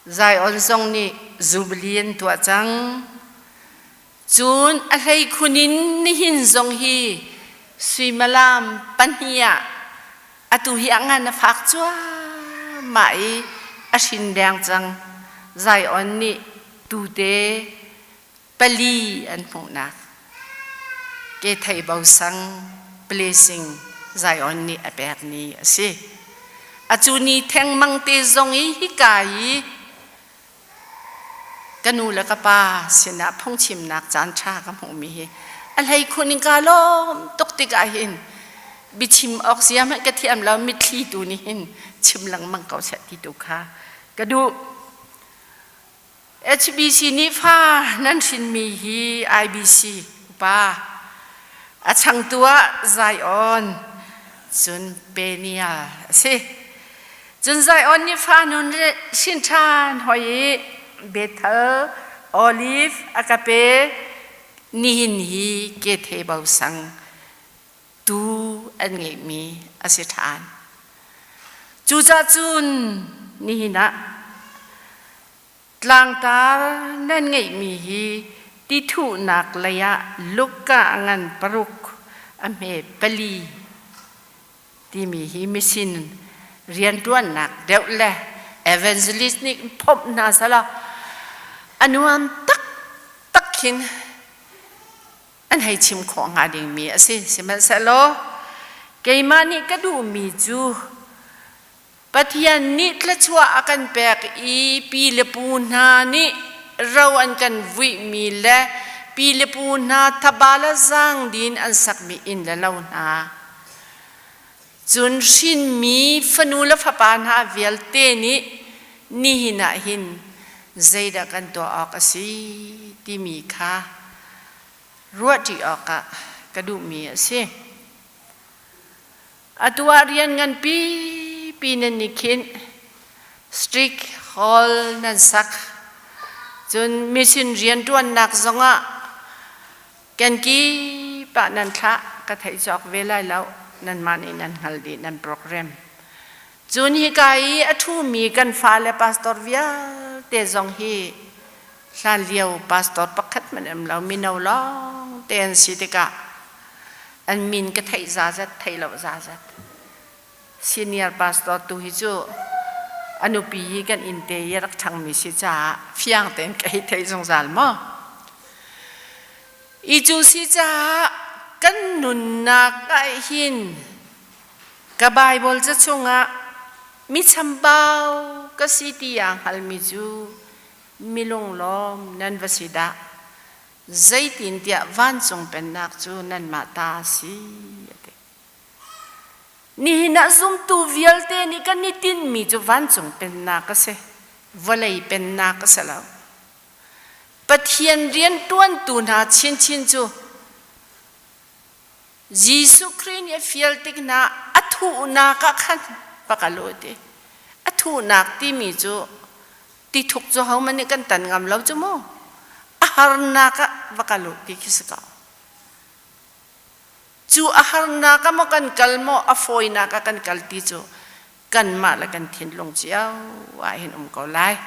Zion zong nih Jubilee an tuah cang. Cun a hleikhun in nihin zong hi suimilam pahnih ah Atu hi a ngan a fak cuahmah i a hrin deng cang. Zion nih tute pali an hmuhnak. Ke thei bo sang blessing Zion nih a pek ni a si. Acu ni theng mang te zong i hika i ka nu le ka pa sinah phungchimnak caan ṭha ka hmuhmi hi a hlei khun in kaa lawm tuk tikah hin biachim awk zia hmanh ka thiam lo, mitthli tu nih hin chim lengmang ko seh ti tu kha ka duh. HBC nih fa nan hrinmi hi IBC upa a changtu ah Zion cun Penia a si. Cun Zion nih fa nun le hrin ṭhan hoi i Bethel, Olive a ka pe. Nihin hi Kethe bo sang tu an ngeihmi a si ṭhan. Cucaah cun nihin ah tlangtar nan ngeihmi hi tithuhnak lei ah Luka ngan paruk a hme pali timi hi misin rianṭuannak deuh le evangelist nih phomh hna sala a nuam taktak khin an hei chim khawh hnga dingmi a si. Sihmanhsehlaw keimah nih ka duhmi cu Pathian nih thluachuah a kan pek i pi le pu hna nih ro an kan vuihmi le pi le pu hna thaba le zaangdin an sakmi inn le lo hna cun hrinmi fanu le fapa hna vialte nih nihin ah hin zeidah kan tuah awk a si timi kha ruahṭi awkah ka duhmi a si. Atu ah rian nganpi pi nan i khinh. Strict hall nan sak. Cun mission rianṭuannak zongah kenki pah nan thlah ka theih cawk ve lai lo. Nanmah nih nan hngal dih nan program. Cun hika i a ṭhumi kan fale pastor vialte zong hi hlan lio pastor pakhat hmanh um lo, mino lawng te an si tikah an min ka theih zazat, theih lo zazat. Senior pastor tu hi cu a nupi hi kan inn te i a rak ṭhangmi si caah fiang tein ka hei theih zungzal maw. I cu si caah kan nunnak ah hin ka Bible ca chungah mi chambau ka si ti aa hngalmi cu mi lunglawm nan va si dah! Zeitintiah vancung pennak cu nanmah ta a si, a ti. Nihin ah zumtu vialte nih kan i tinhmi cu vancung pennak a si, vawlei pennak a si lo. Pathian rianṭuantu hna chinchin cu Jesuh Khrih nih a fial tik hna a thuhnak ah khan va kal u ti. A thuhnak timi cu tithuk cu hohmanh nih kan tan ngam lo cu mu. A harnak ah va kal u ti khi si ko. Cu a harnak ah maw kan kal maw a fawinak ah kan kal ti cu kanmah le kan thinlung cio ah hin um ko lai.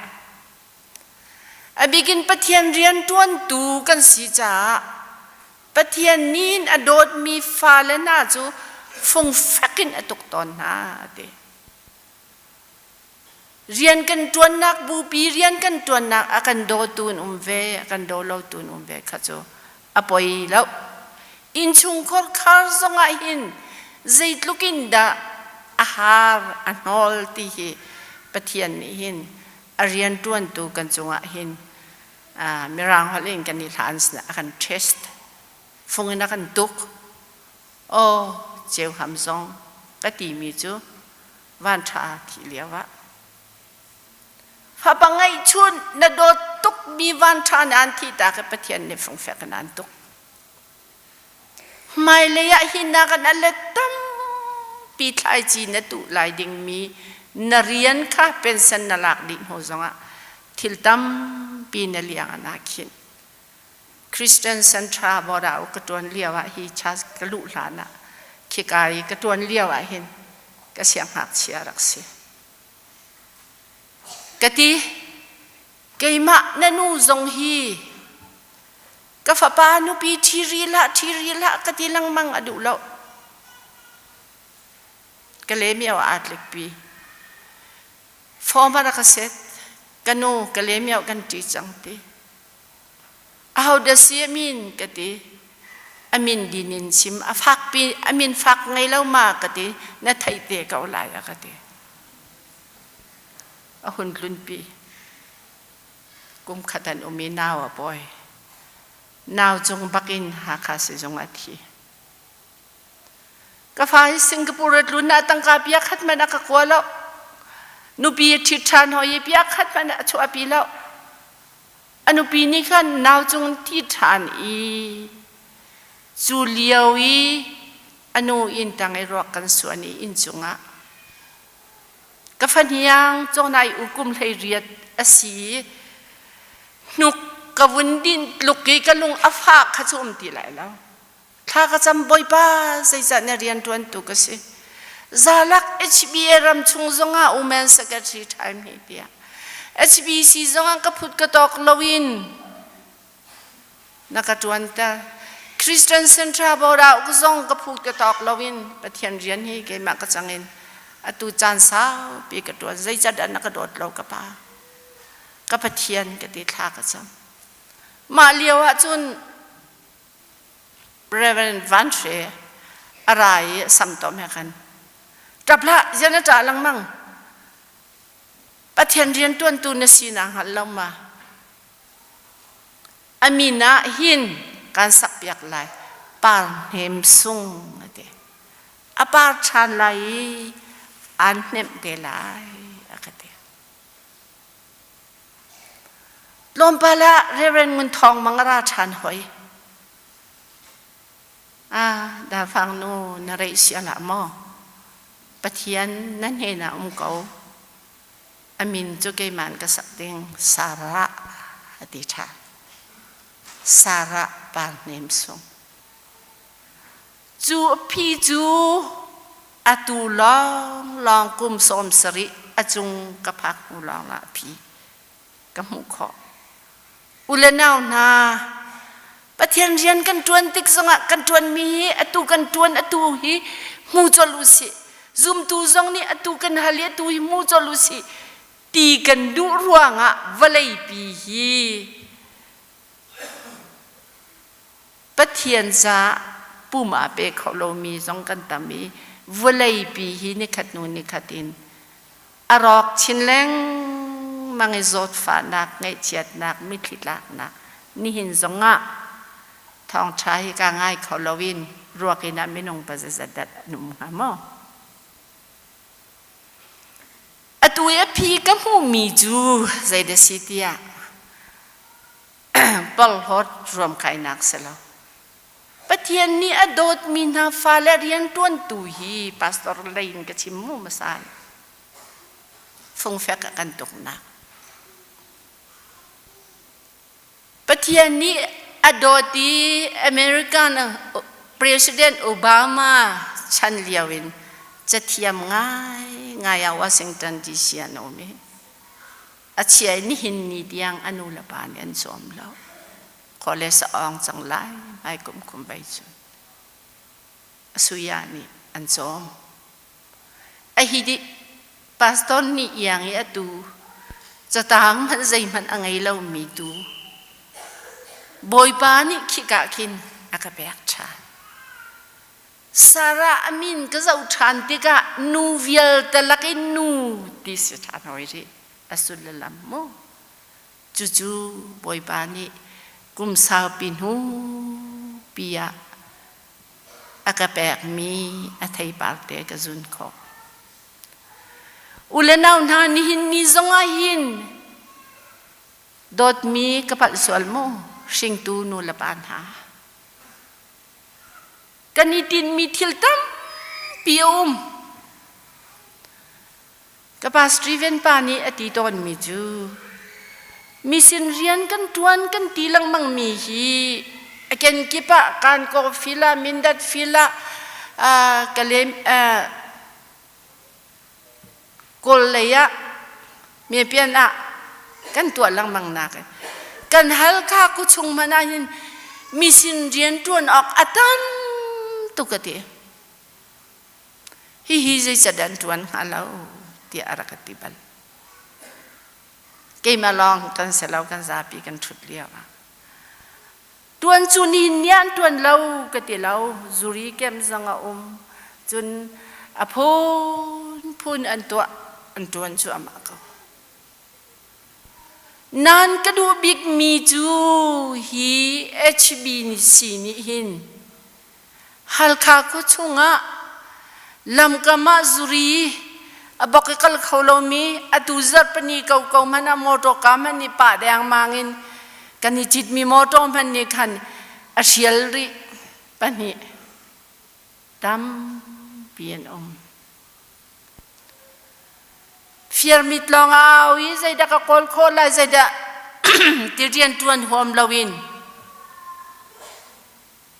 A bikin Pathian rianṭuantu kan si caah Pathian nih a dawtmi fale hna cu fungfek in a tuk tawn hna a ti. Rian kan ṭuannak bupi rian kan ṭuannak a kan dawtu an um ve, a kan daw lotu an um ve kha cu a poi lo. Innchungkhar khar zongah hin zeitluk in dah a har a hnawl ti hi Pathian nih hin a rianṭuantu kan cungah hin Mirang holh in kan i hlan a kan test fung in a kan tuk. Aw ceu ham zong ka timi cu van ṭha thi lio ah fapa ngeihchun na dawt tuk mi van ṭha na an thi ta ka Pathian nih fungfek in an tuk. Hmailei ah hi na kan ale tampi thlaici na tuh lai dingmi na rian kha pension na lak dih hnu zongah thil tampi na liang ah naa khinh. Christian Central Border u ka ṭuan lio ah hi church ka luh hlan ah khika i ka ṭuan lio ah hin ka siangngakchia rak si. Ka ti, keimah na nu zong hi Ka fapa nupi ṭhi rih hlah, ṭhi rih hlah ka ti lengmang a duh lo. Kalemyo aa tlikpi. Form a rak ka set. Ka nu Kalemyo kan ṭi cang ti. Aho dah si a min ka ti. A min din in chim a fak pi a min fak ngei lo ma ka ti na theih te ko lai a ka ti. A hun tlunpi. Kum khat an um i nau a pawi. Nau cung bakin Hakha sizung a thi. Ka fa hi Singapore a tlun ah tangka pia khat man a ka kua lo. Nupi a ṭhit ṭhan hoi i pia khat man a chuahpi lo. A nupi nih khan nau cung thi ṭhan i cu lio i a nu inn tang i ruak kan suan i inn cungah ka fahniang cawnai u kum 18 a si i hnuk ka vun din tluk i ka lung a fah kha cu um ti lai lo. Thla ka cam Bawipa zeicah na rian ṭuantu ka si. Zalak HBA ram chung zongah Women Secretary time hi tiah HBC zongah ka phut ka tawk loin na ka ṭuanter. Christian Central Board ah zong ka phut ka tawk loin Pathian rian hi keimah ka cangin atu caan saupi ka ṭuan zeicah dah na ka dawt lo ka pa ka Pathian ka ti thla ka cam. Mah lio ah cun Reverend Van Hre a ra i a sam tom he khan ṭap hlah zian a ṭah lengmang Pathian rianṭuantu na si naa hngalh lo ma a min ah hin kan sakpiak lai par hnem sung a ti a par ṭhan lai i aan hnemh te lai a ka ti Tlawmpal ah Reverend Ngun Thawng Mang a ra ṭhan hoi. Ah, Dafang nu na reih sia hlah maw? Pathian na hnen ah um ko. A min cu keimah ka sak ding Sarah a ti ṭhan. Sarah Par Hnem Sung. Cu a phi cu atu lawnglawng kum 70 a cung ka phak hnu lawngah a phi ka hmuh khawh. U le nau hna, Pathian rian kan ṭuan tik zongah kan ṭuanmi hi atu kan ṭuan atu hi hmu colh u sih. Zumtu zong nih atu kan hal i atu hi hmu colh u sih ti kan duh ruangah vawleipi hi Pathian caah pum aa pe kho lomi zong kan tam i vawleipi hi nikhat hnu nikhat in a rawk chin lengmang i zawtfahnak, ngaihchiatnak, mitthli tlaknak nihin zongah thawngṭha hi ka ngai kho loin ruak inn ah minung pazazat dat an um hnga maw? Atu i a phi ka hmuhmi cu zeidah si tiah porhlawt ruamkainak si lo. Pathian nih a dawtmi hna fale rianṭuantu hi pastor lei in ka chim mu masal. Fungfek a kan tuknak. Pathian nih a dawt i American President Obama chan lio in cathiam ngai ngai ah Washington DC an um i A chia i nihin ni tiang a nu le pa nih an cawm lo. College a awng cang lai hmai kum kum vei cun. A suya nih an cawm. A hi di pastor nih iang i atu catang hmanh zeihmanh a ngei lomi tu Bawipa nih khika khin a ka pek ṭhan. Sarah a min ka zoh ṭhan tikah nu vialte lakin nu ti si ṭhan hoi rih a sullam mu. Cucu Bawipa nih kum saupi hnu pi ah a ka pekmi a theipar te ka zun khawh. U le nau hna nihin ni zongah hin dawtmi ka palh sual mu hringtu nu le pa hna. Kan i tinhmi thil tampi a um. Ka pa Steven pa nih a ti tawnmi cu misin rian kan ṭuan kan ti lengmangmi hi a kenkip ah kan ko fila mindat fila kalem kawl lei ah mipian ah kan tuah lengmang nak kan hal kha ku chung hmanh ah hin misin rian ṭuan awk a tam tuk a ti. Hihi zeicadah an ṭuan hnga lo tiah a rak ka ti bal. Keimah lawng kan si lo, kan zapi kan ṭhut lio ah. Ṭuan cu nihin ni ah an ṭuan lo ka ti lo. Zuri kem zong a um. Cun a phunphun an tuah, an ṭuan cu amah ko. Nan ka duh bikmi cu hi HB si nih hin Halkha khua chungah lamkam ah zuri a bok i kal kho lomi atu zarhpini koko hmanh ah mawṭawka hmanh nih pah dengmang in kan i citmi mawṭaw hmanh nih khan a hrial rih pahnih tampi an um. Firmit lawng a au i zeidah ka kawl khawh lai zeidah ti rian ṭuan huam loin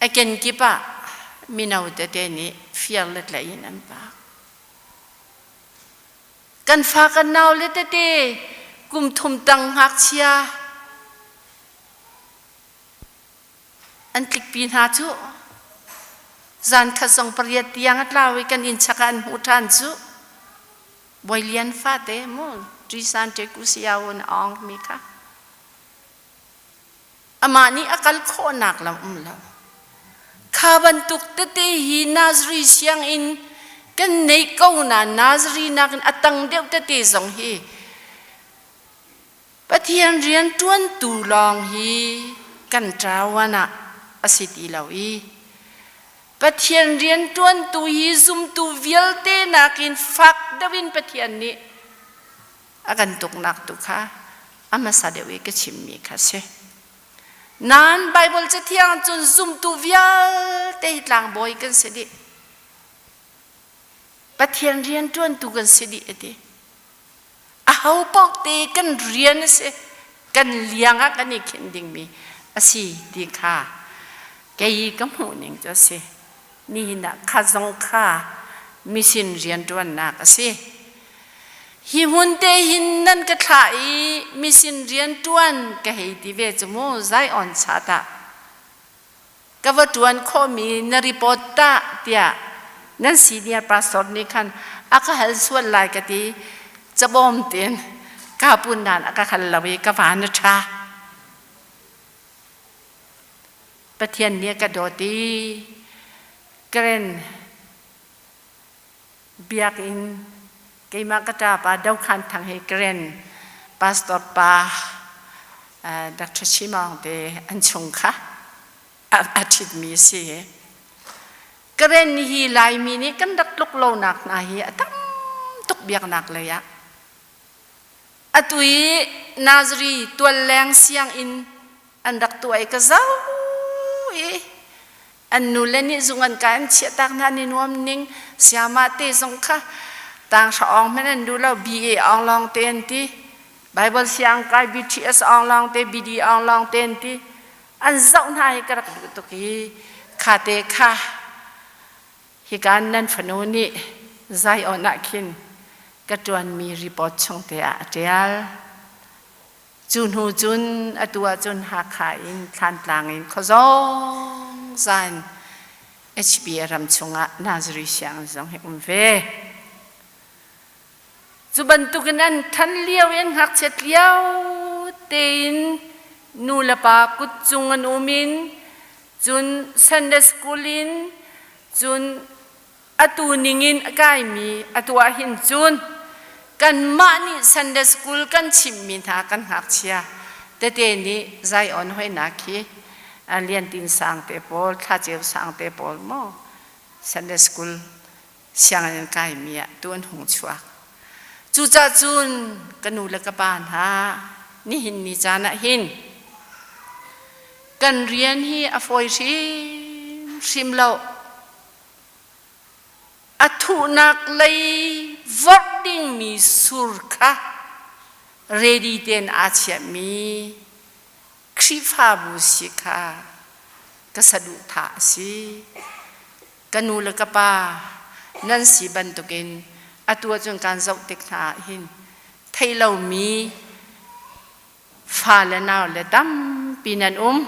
A kenkip ah mino tete nih fir le tlaih in an pak. Kan fa kan nau le tete kum thum tang ngakchia an tlikpi hna cu zan khat zong pariat tiang a tlau i kan inn chak ah an hmuh ṭhan cu Bawi Lian fate mu ṭisan ṭe ku siao na awng mi kha Amah nih a kal khawhnak lam um lo. Kha bantuk tete hi Nazari sianginn kan nei ko na Nazari nakin a tang deuh tete zong hi Pathian rian ṭuantu lawng hi kan ṭawan ah a si ti lo i Pathian rian ṭuantu hi zumtu vialte nakin fak deuh in Pathian nih a kan tuknak tu kha a hmasa deuh i ka chimmi kha si. Nain Baibal Cathiang cun zumtu vialte hi tlangbawi kan si dih. Pathian rian ṭuantu kan si dih a ti. Aho paoh te kan rian a si, kan liang ah kan i khin dingmi a si ti kha kei ka hmuh ning cu a si. Nihin ah kha zong kha misin rianṭuannak a si. Hi hmun te hin nan ka thlah i misin rianṭuan ka hei ti ve cu mu Zion chat ah ka va ṭuan khawhmi na report tah tiah nan senior pastor nih khan a ka hal sual lai ka ti cabawm tiin ka pun nan a ka hal lo i ka van a ṭha. Pathian nih a ka dawt i Karen biakinn keimah ka ṭapa Dokhan Thang he Karen pastor pa Dr. Chimawng te an chung kha a ṭhitmi a si. Karen hi Laimi nih kan rak tluk lonak hna hi a tam tuk biaknak lei ah. Atu i Nazari tualleng sianginn an rak tuah i ka zoh i an nule nih zung an kai an chiahtak hna ni nuam ning siamah te zong kha tanghra awng hmanh an duh lo BA awng lawng te an ti Bible siang kai BTS awng lawng te BD awng lawng te an ti an zoh hna hi ka rak duh tuk i kha te kha Hika nan fanu nih Zion ah khin ka ṭuanmi report chung te ah a ṭial. Cu hnu cun atu ahcun Hakha in Thlantlang in khuazawng zan HBA ram chungah Nazari sianginn zong hi um ve. Cu bantukin an ṭhan lio i an ngakchiat lio tein nu le pa kut cung an um in cun Sunday school in cun atu ningin a kaimi atu ah hin cun kanmah nih Sunday school kan chimmi hna kan ngakchia tete nih Zion hoinak hi Lian Tin Sang te pawl Thla Ceu Sang te pawl maw Sunday school sianginn an kaimi ah tu an hung chuak. Cucaah cun ka nu le ka pa hna nihin ni caan ah hin kan rian hi a fawi hrimhrim lo. A thuhnak lei vorh dingmi sur kha ready tein aa chiahmi Khrihfabu si kha ka saduhthah a si. Ka nu le ka pa nan si bantukin atu ahcun kaan zoh tik hna ah hin theih lomi fa le nau le tampi nan um.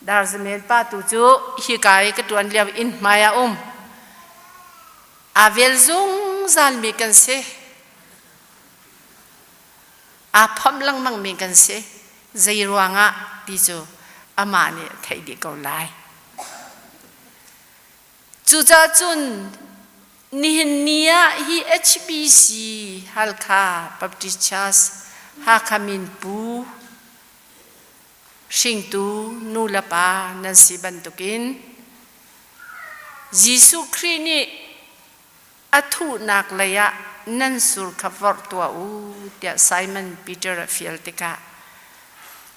Darzamen pa tu cu hika i ka ṭuan lio inn hmai ah um. Aa vel zungzalmi kan si. Aa phomh lengmangmi kan si. Zei ruangah ti cu amah nih a theih dih ko lai. Cucaah cun nihin ni ah hi HBC Halkha Baptist Church Hakha Minpu hringtu nu le pa nan si bantukin Jesuh Khrih nih a thuhnak lei ah nan sur kha vorh tuah u tiah Simon Peter a fial tikah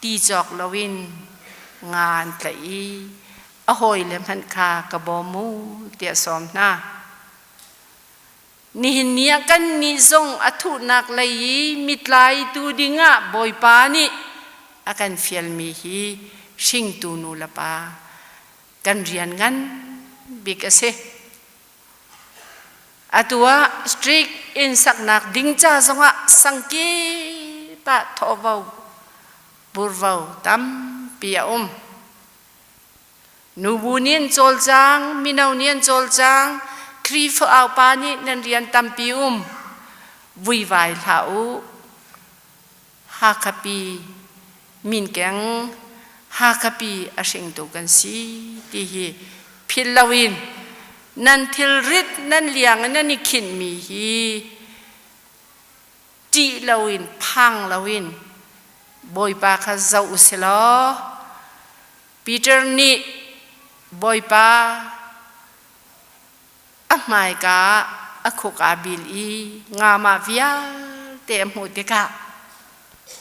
ti cawk loin nga an tlaih i a hawile hmanh kha ka bawm u tiah a sawm hna. Nihin ni ah kannih zong a thuhnak lei i mitlaitu dingah Bawipa nih a kan fialmi hi hringtu nu le pa kan rian ngan bik a si. Atu ah strict inn saknak ding ca zongah sangkip ah thawhvo burvo tampi a um. Nubu nih an cawlcang, mino nih an cawlcang, Khrihfa aupa nih nan rian tampi um. Vuivai hlah u. Hakhapi minkeng Hakhapi a hringtu kan si ti hi philh loin nan thilrit nan liang in nan i khinhmi hi ṭih loin phang loin Bawipa kha zoh u si law Peter nih Bawipa a hmaika ah a khuk aa bil i ngamah vialte a hmuh tikah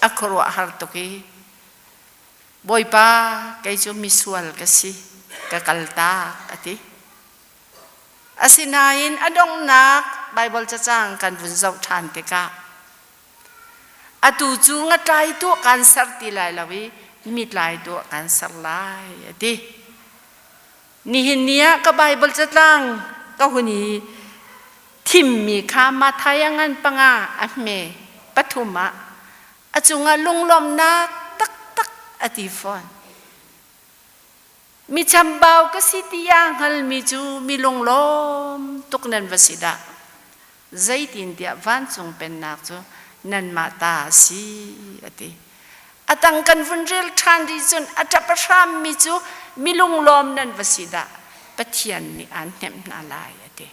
a khuaruahhar tuk i Bawipa kei cu misual ka si ka kaltak a ti. Asinain a donghnak Baibal cacang kan vun zoh ṭhan tikah atu cu ngatlai tuah kan ser ti lai lo i mitlai tuah kan ser lai a ti. Nihin ni ah ka Baibal catlang ka hun i thimmi kha Matthai a ngan panga a hme pathum ah a cungah lunglawmhnak taktak a ti fawn. Mi chambau ka si ti aa hngalmi cu mi lunglawm tuk nan va si dah. Zeitintiah vancung pennak cu nanmah ta a si, a ti. A tang kan vun rel ṭhan rih cun a ṭap a hrammi cu mi lunglawm nan va si dah. Pathian nih aan hnemh hna lai, a ti.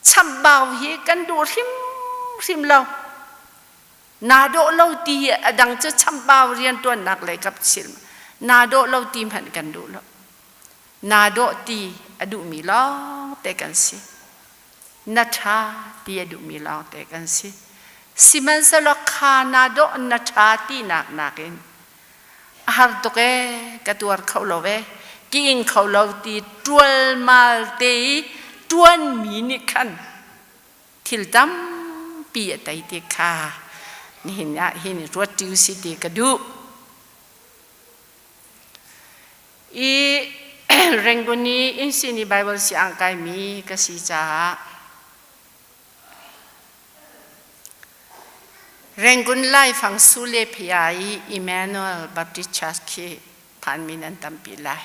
Chambau hi kan duh hrimhrim lo. Naa dawh lo ti hi a dang cu chambau rianṭuannak lei kap sil naa dawh lo ti hmanh kan duh lo. Naa dawh ti a duhmi lawngte kan si. Na ṭha ti a duhmi lawngte kan si. Sihmanhsehlaw kha naa dawh na ṭha tinak nakin a har tuk ee ka tuar kho lo ee ki ing kho lo ti ṭualmal te i ṭuanmi nih khan thil tampi a tei ti kha nihin ah hin ruat ṭi si ti ka duh. I Rangoon i Insin i Bible siang kaimi ka si caah Rangoon Laifang Sule Phaya i Emmanuel Baptist Church khi phanmi nan tampi lai.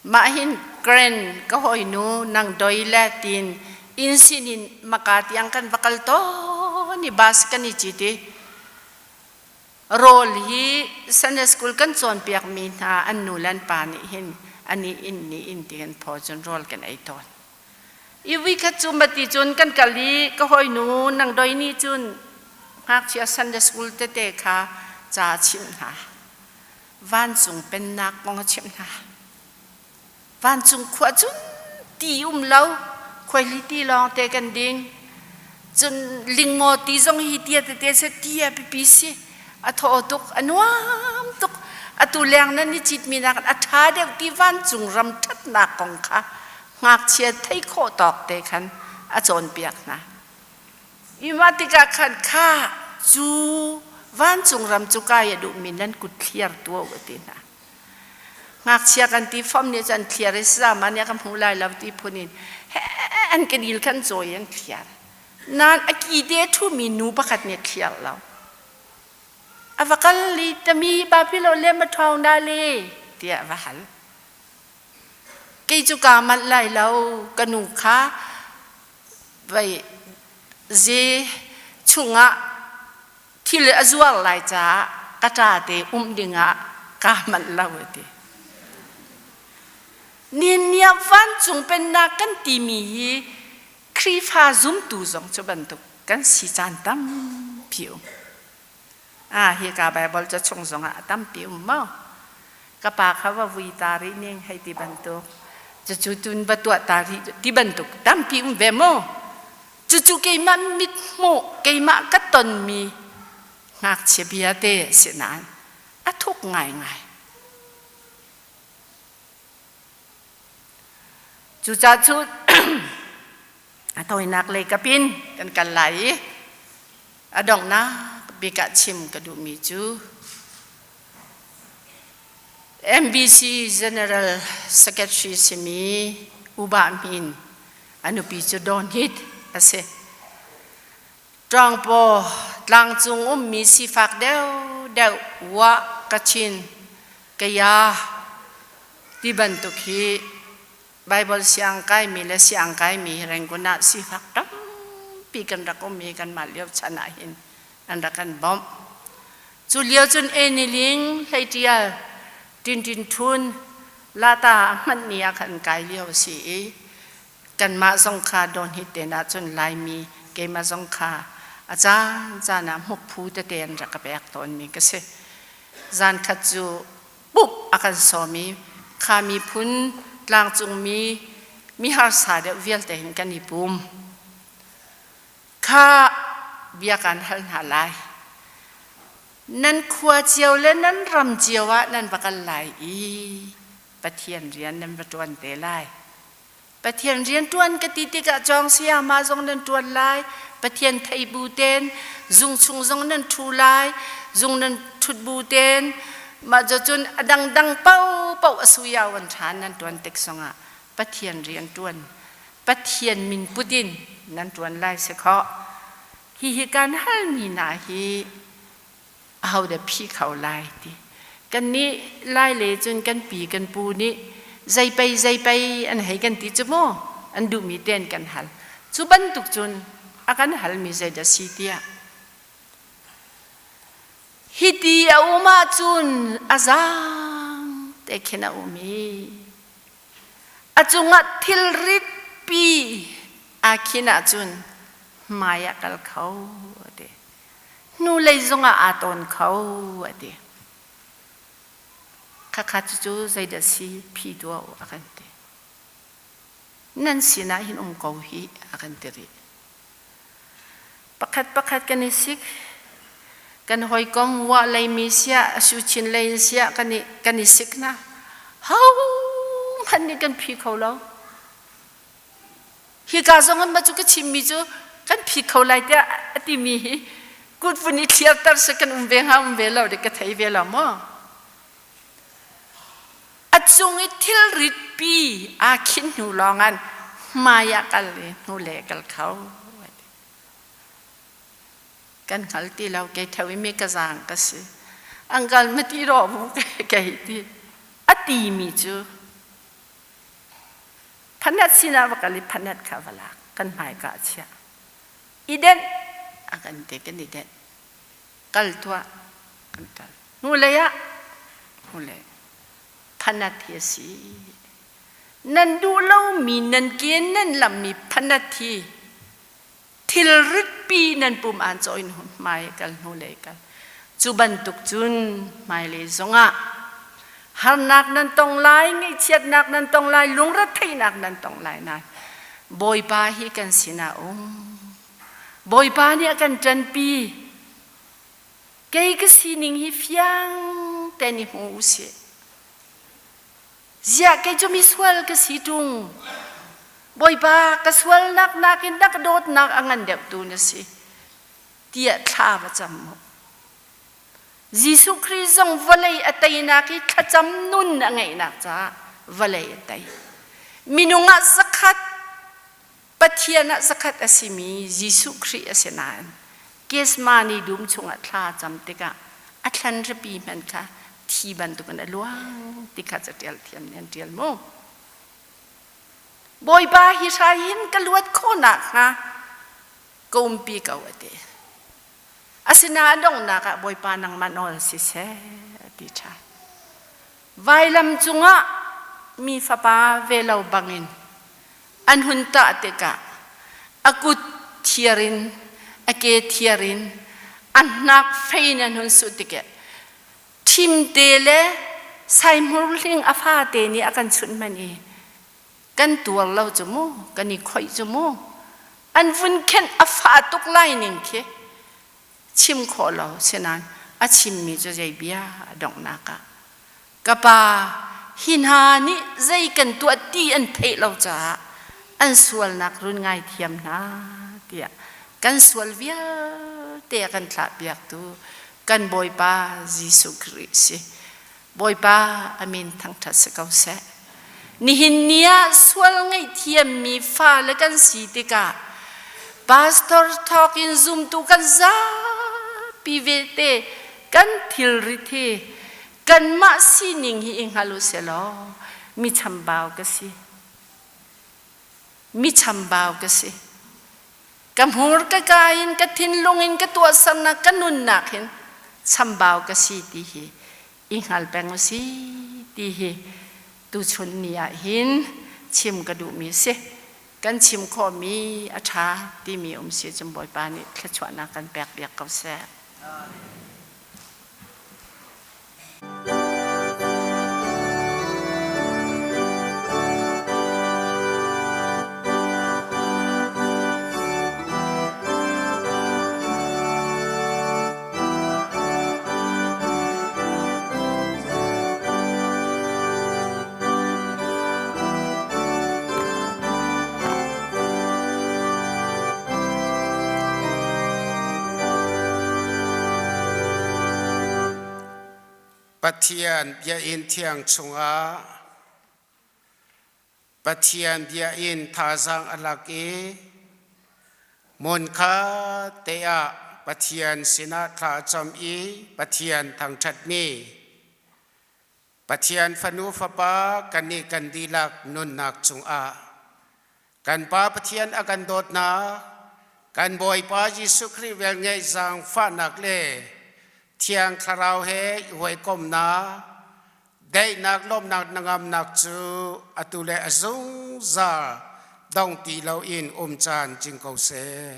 Mah hin Karen ka hawinu nang doi le tiin inn sinin maka tiang kan va kal tawn i bus kan i cit i rawl hi Sunday school kan cawnpiakmi hna an nu le an pa nih hin ani inn nih inn ti kan phaw cun rawl kan ei tawn. I vikhat cu mati cun kan kal i ka hawinu nang doi nih cun ngakchia Sunday school tete kha ca a chimh hna. Vancung pennak kong a chimh hna. Vancung khua cun ti um lo, khuaihli ti lawng te kan ding. Cun lingaw ti zong hi tia tete se ti a pipi si. A thaw tuk, a nuam tuk. Atu leng nan i citmi nakin a ṭha deuh ti vancung ram ṭhatnak kong kha ngakchia thei khawh tawk te khan a cawnpiak hna. Mah tikah khan kha cu vancung ram cu kai a duhmi nan kut thliar tuah u a ti hna. Ngakchia kan ti fom nih cun thliar i sama nih a ka hmu lai lo ti phun in he an ka dil khan cawi an thliar. Nain a ki te ṭhumi nu pakhat nih a thliar lo. A va kal i tami ba phi lo le ma ṭhawng dah le tiah a va hal. Kei cu kaa manh lai lo, ka nu kha. Vai ze chungah thil a zuar lai caah ka ṭa te um dingah kaa manh lo a ti. Nihin ah vancung pennak kan timi hi Khrihfa zumtu zong cu bantuk kan si caan tampi um. Ah hika Bible ca chung zongah a tampi um maw? Ka pa kha va vui ta rih ning hei ti bantuk. Cucu tun va tuah ta rih ti bantuk tampi um ve maw? Cucu keimah mithmuh, keimah ka tonmi ngakchia bia te a si nain a thuk ngaingai. Cucaah cu a tawinak lei kapin kan kal lai i a donghnak bik ah chim ka duhmi cu MBC General Secretary simi Uba Hmin a nupi cu Dawn Hit a si. Ṭawngpaw tlangcung ummi sifak deuhdeuh Wah, Kachin, Kaya ti bantuk hi Baibal siang kaimi le siang kaimi Rangoon ah sifak tampi kan rak um i kanmah lio chan ah hin an rak kan bawmh. Cu lio cun Eniling, Hleitial, Tintin Thun, Lata a hmanmi ah khan kai lio a si i kanmah zong kha dawn hi te ah cun Laimi keimah zong kha a caan caan ah hmukphu tete an rak ka pek tawnmi ka si. Zan khat cu pumh a kan sawm i kha miphun tlangcungmi mi harsa deuh vialte hin kan i pum. Kha bia kan hal hna lai. Nan khua cio le nan ram cio ah nan va kal lai i Pathian rian nan va ṭuan te lai. Pathian rian ṭuan ka ti tikah cawng sayama zong nan ṭuan lai, Pathian thei bu ten, zung chung zong nan ṭhu lai, zung nan ṭhut bu ten, mah cun a dangdang paohpaoh a suyau an ṭhan nan ṭuan tik zongah Pathian rian ṭuan, Pathian min put in nan ṭuan lai si khawh. Hihi kan halmi hna hi ahodah phi kho lai ti kannih lai le cun kan pi kan pu nih zeipei zeipei an hei kan ti cu mu an duhmi te an kan hal cu bantuk cun a kan halmi zeidah si tiah hiti a um ahcun a zaang te khin a um i a cungah thilrit pi aa khin ahcun hmai ah kal kho a ti hnulei zongah aa tawn kho a ti. Khakha cucu zeidah si phi tuah u a kan ti. Nan sinah hin um ko hi a kan ti rih. Pakhat pakhat kan i sik, kan hawikom wa lei mi siah, a chin lei in siah kan i sik na. Ho hmanh nih kan phi kho lo. Hika zong in cu ka chimmi cu kan phi kho lai tiah a timi hi kut vun i thliarter si kan um ve hnga um ve lo dik ka thei ve lo maw? A cung i thilrit pi aa khin hnu lawng an hmai ah kal i hnulei kal kho. Kan hngal ti lo kei theo i mi ka zaang ka si. Angkal ma ti rawh mu kei ti. A timi cu Phanat sinah va kal i phanat kha va lak kan hmaika a chiah. I denh a kan ti kan i denh. Kal tuah kan kal. Hnulei ah hnulei phanat hi a si. Nan duh lomi nan ke nan lammi phanat hi thilrit pi nan pum aan cawh in hmai kal hnulei kal cu bantuk cun hmailei zongah harnak nan tong lai ngaihchiatnak nan tong lai lungretheihnak nan tong lai nain Bawipa hi kan sinah um Bawipa nih a kan ṭanpi kei ka sining hi fiang tein i hmu usih Ziah kei cu misual ka si ṭung. Bawipa ka sualnak nakin na ka dawtnak a ngan deuhtu na si tiah thla va cam mu. Jesuh Khrih zong vawlei a teinak i thlacam nun a ngeihnak caah vawlei a tei. Minung ah zakhat, Pathian ah zakhat a simi Jesuh Khrih a si nain Gethsemane dum chungah thla a cam tikah a thlan ripi hmanh kha thi bantukin a luang ti kha caṭial thiam nih an ṭial mu. Bawipa hi hrai hin ka luat khawh nakhnga Ka umpi ko a ti. Asinain donghnak ah Bawipa nangmah nawl siseh a ti ṭhan. Vailam cungah mi fapa ve lo bangin an hun tah tikah a kut thiar in a ke thiar in a hnak fei in an hun suh tikah ṭhimte le saihmur hling a fate nih a kan chunh hmanh i kan tuar lo cu mu kan i khoih cu mu an vun khenh a fah tuk lai ning khi chim khawh lo sinain a chimmi cu zei bia a donghnak ah ka pa hi hna nih zei kan tuah ti an theih lo caah an sualnak run ngaithiam hna tiah kan sual vialte a kan thlahpiaktu kan Bawipa Jesuh Khrih si. Bawipa a min thangṭhat si ko seh. Nihin ni ah sual ngaihthiammi fale kan si tikah pastor thawk in zumtu kan zapi vete kan thilrit hi kanmah sining hi i hngal u selaw mi chambau ka si. Mi chambau ka si. Ka hmur ka ka in ka thinlung in ka tuahsernak ka nunnak hin chambau ka si ti hi i hngal peng u si ti hi tuchun ni ah hin chim ka duhmi si. Kan chim khawhmi a ṭha timi um si cun Bawipa nih thluachuahnak kan pek biak ko seh. Pathian biainn thiang chungah Pathian biainn thazaang a lak i hmunkha te ah Pathian sinah thla a cam i Pathian thangṭhatmi Pathian fanu fapa kannih kan dihlak nunnak cungah kan Pa Pathian a kan dawtnak, kan Bawipa Jesuh Khrih velngeih zaangfahnak le Thiang Thlarau he i hawikomhnak, daihnak lawmhnak hnangamnak cu atu le a zungzal dong ti loin um caan cing ko seh.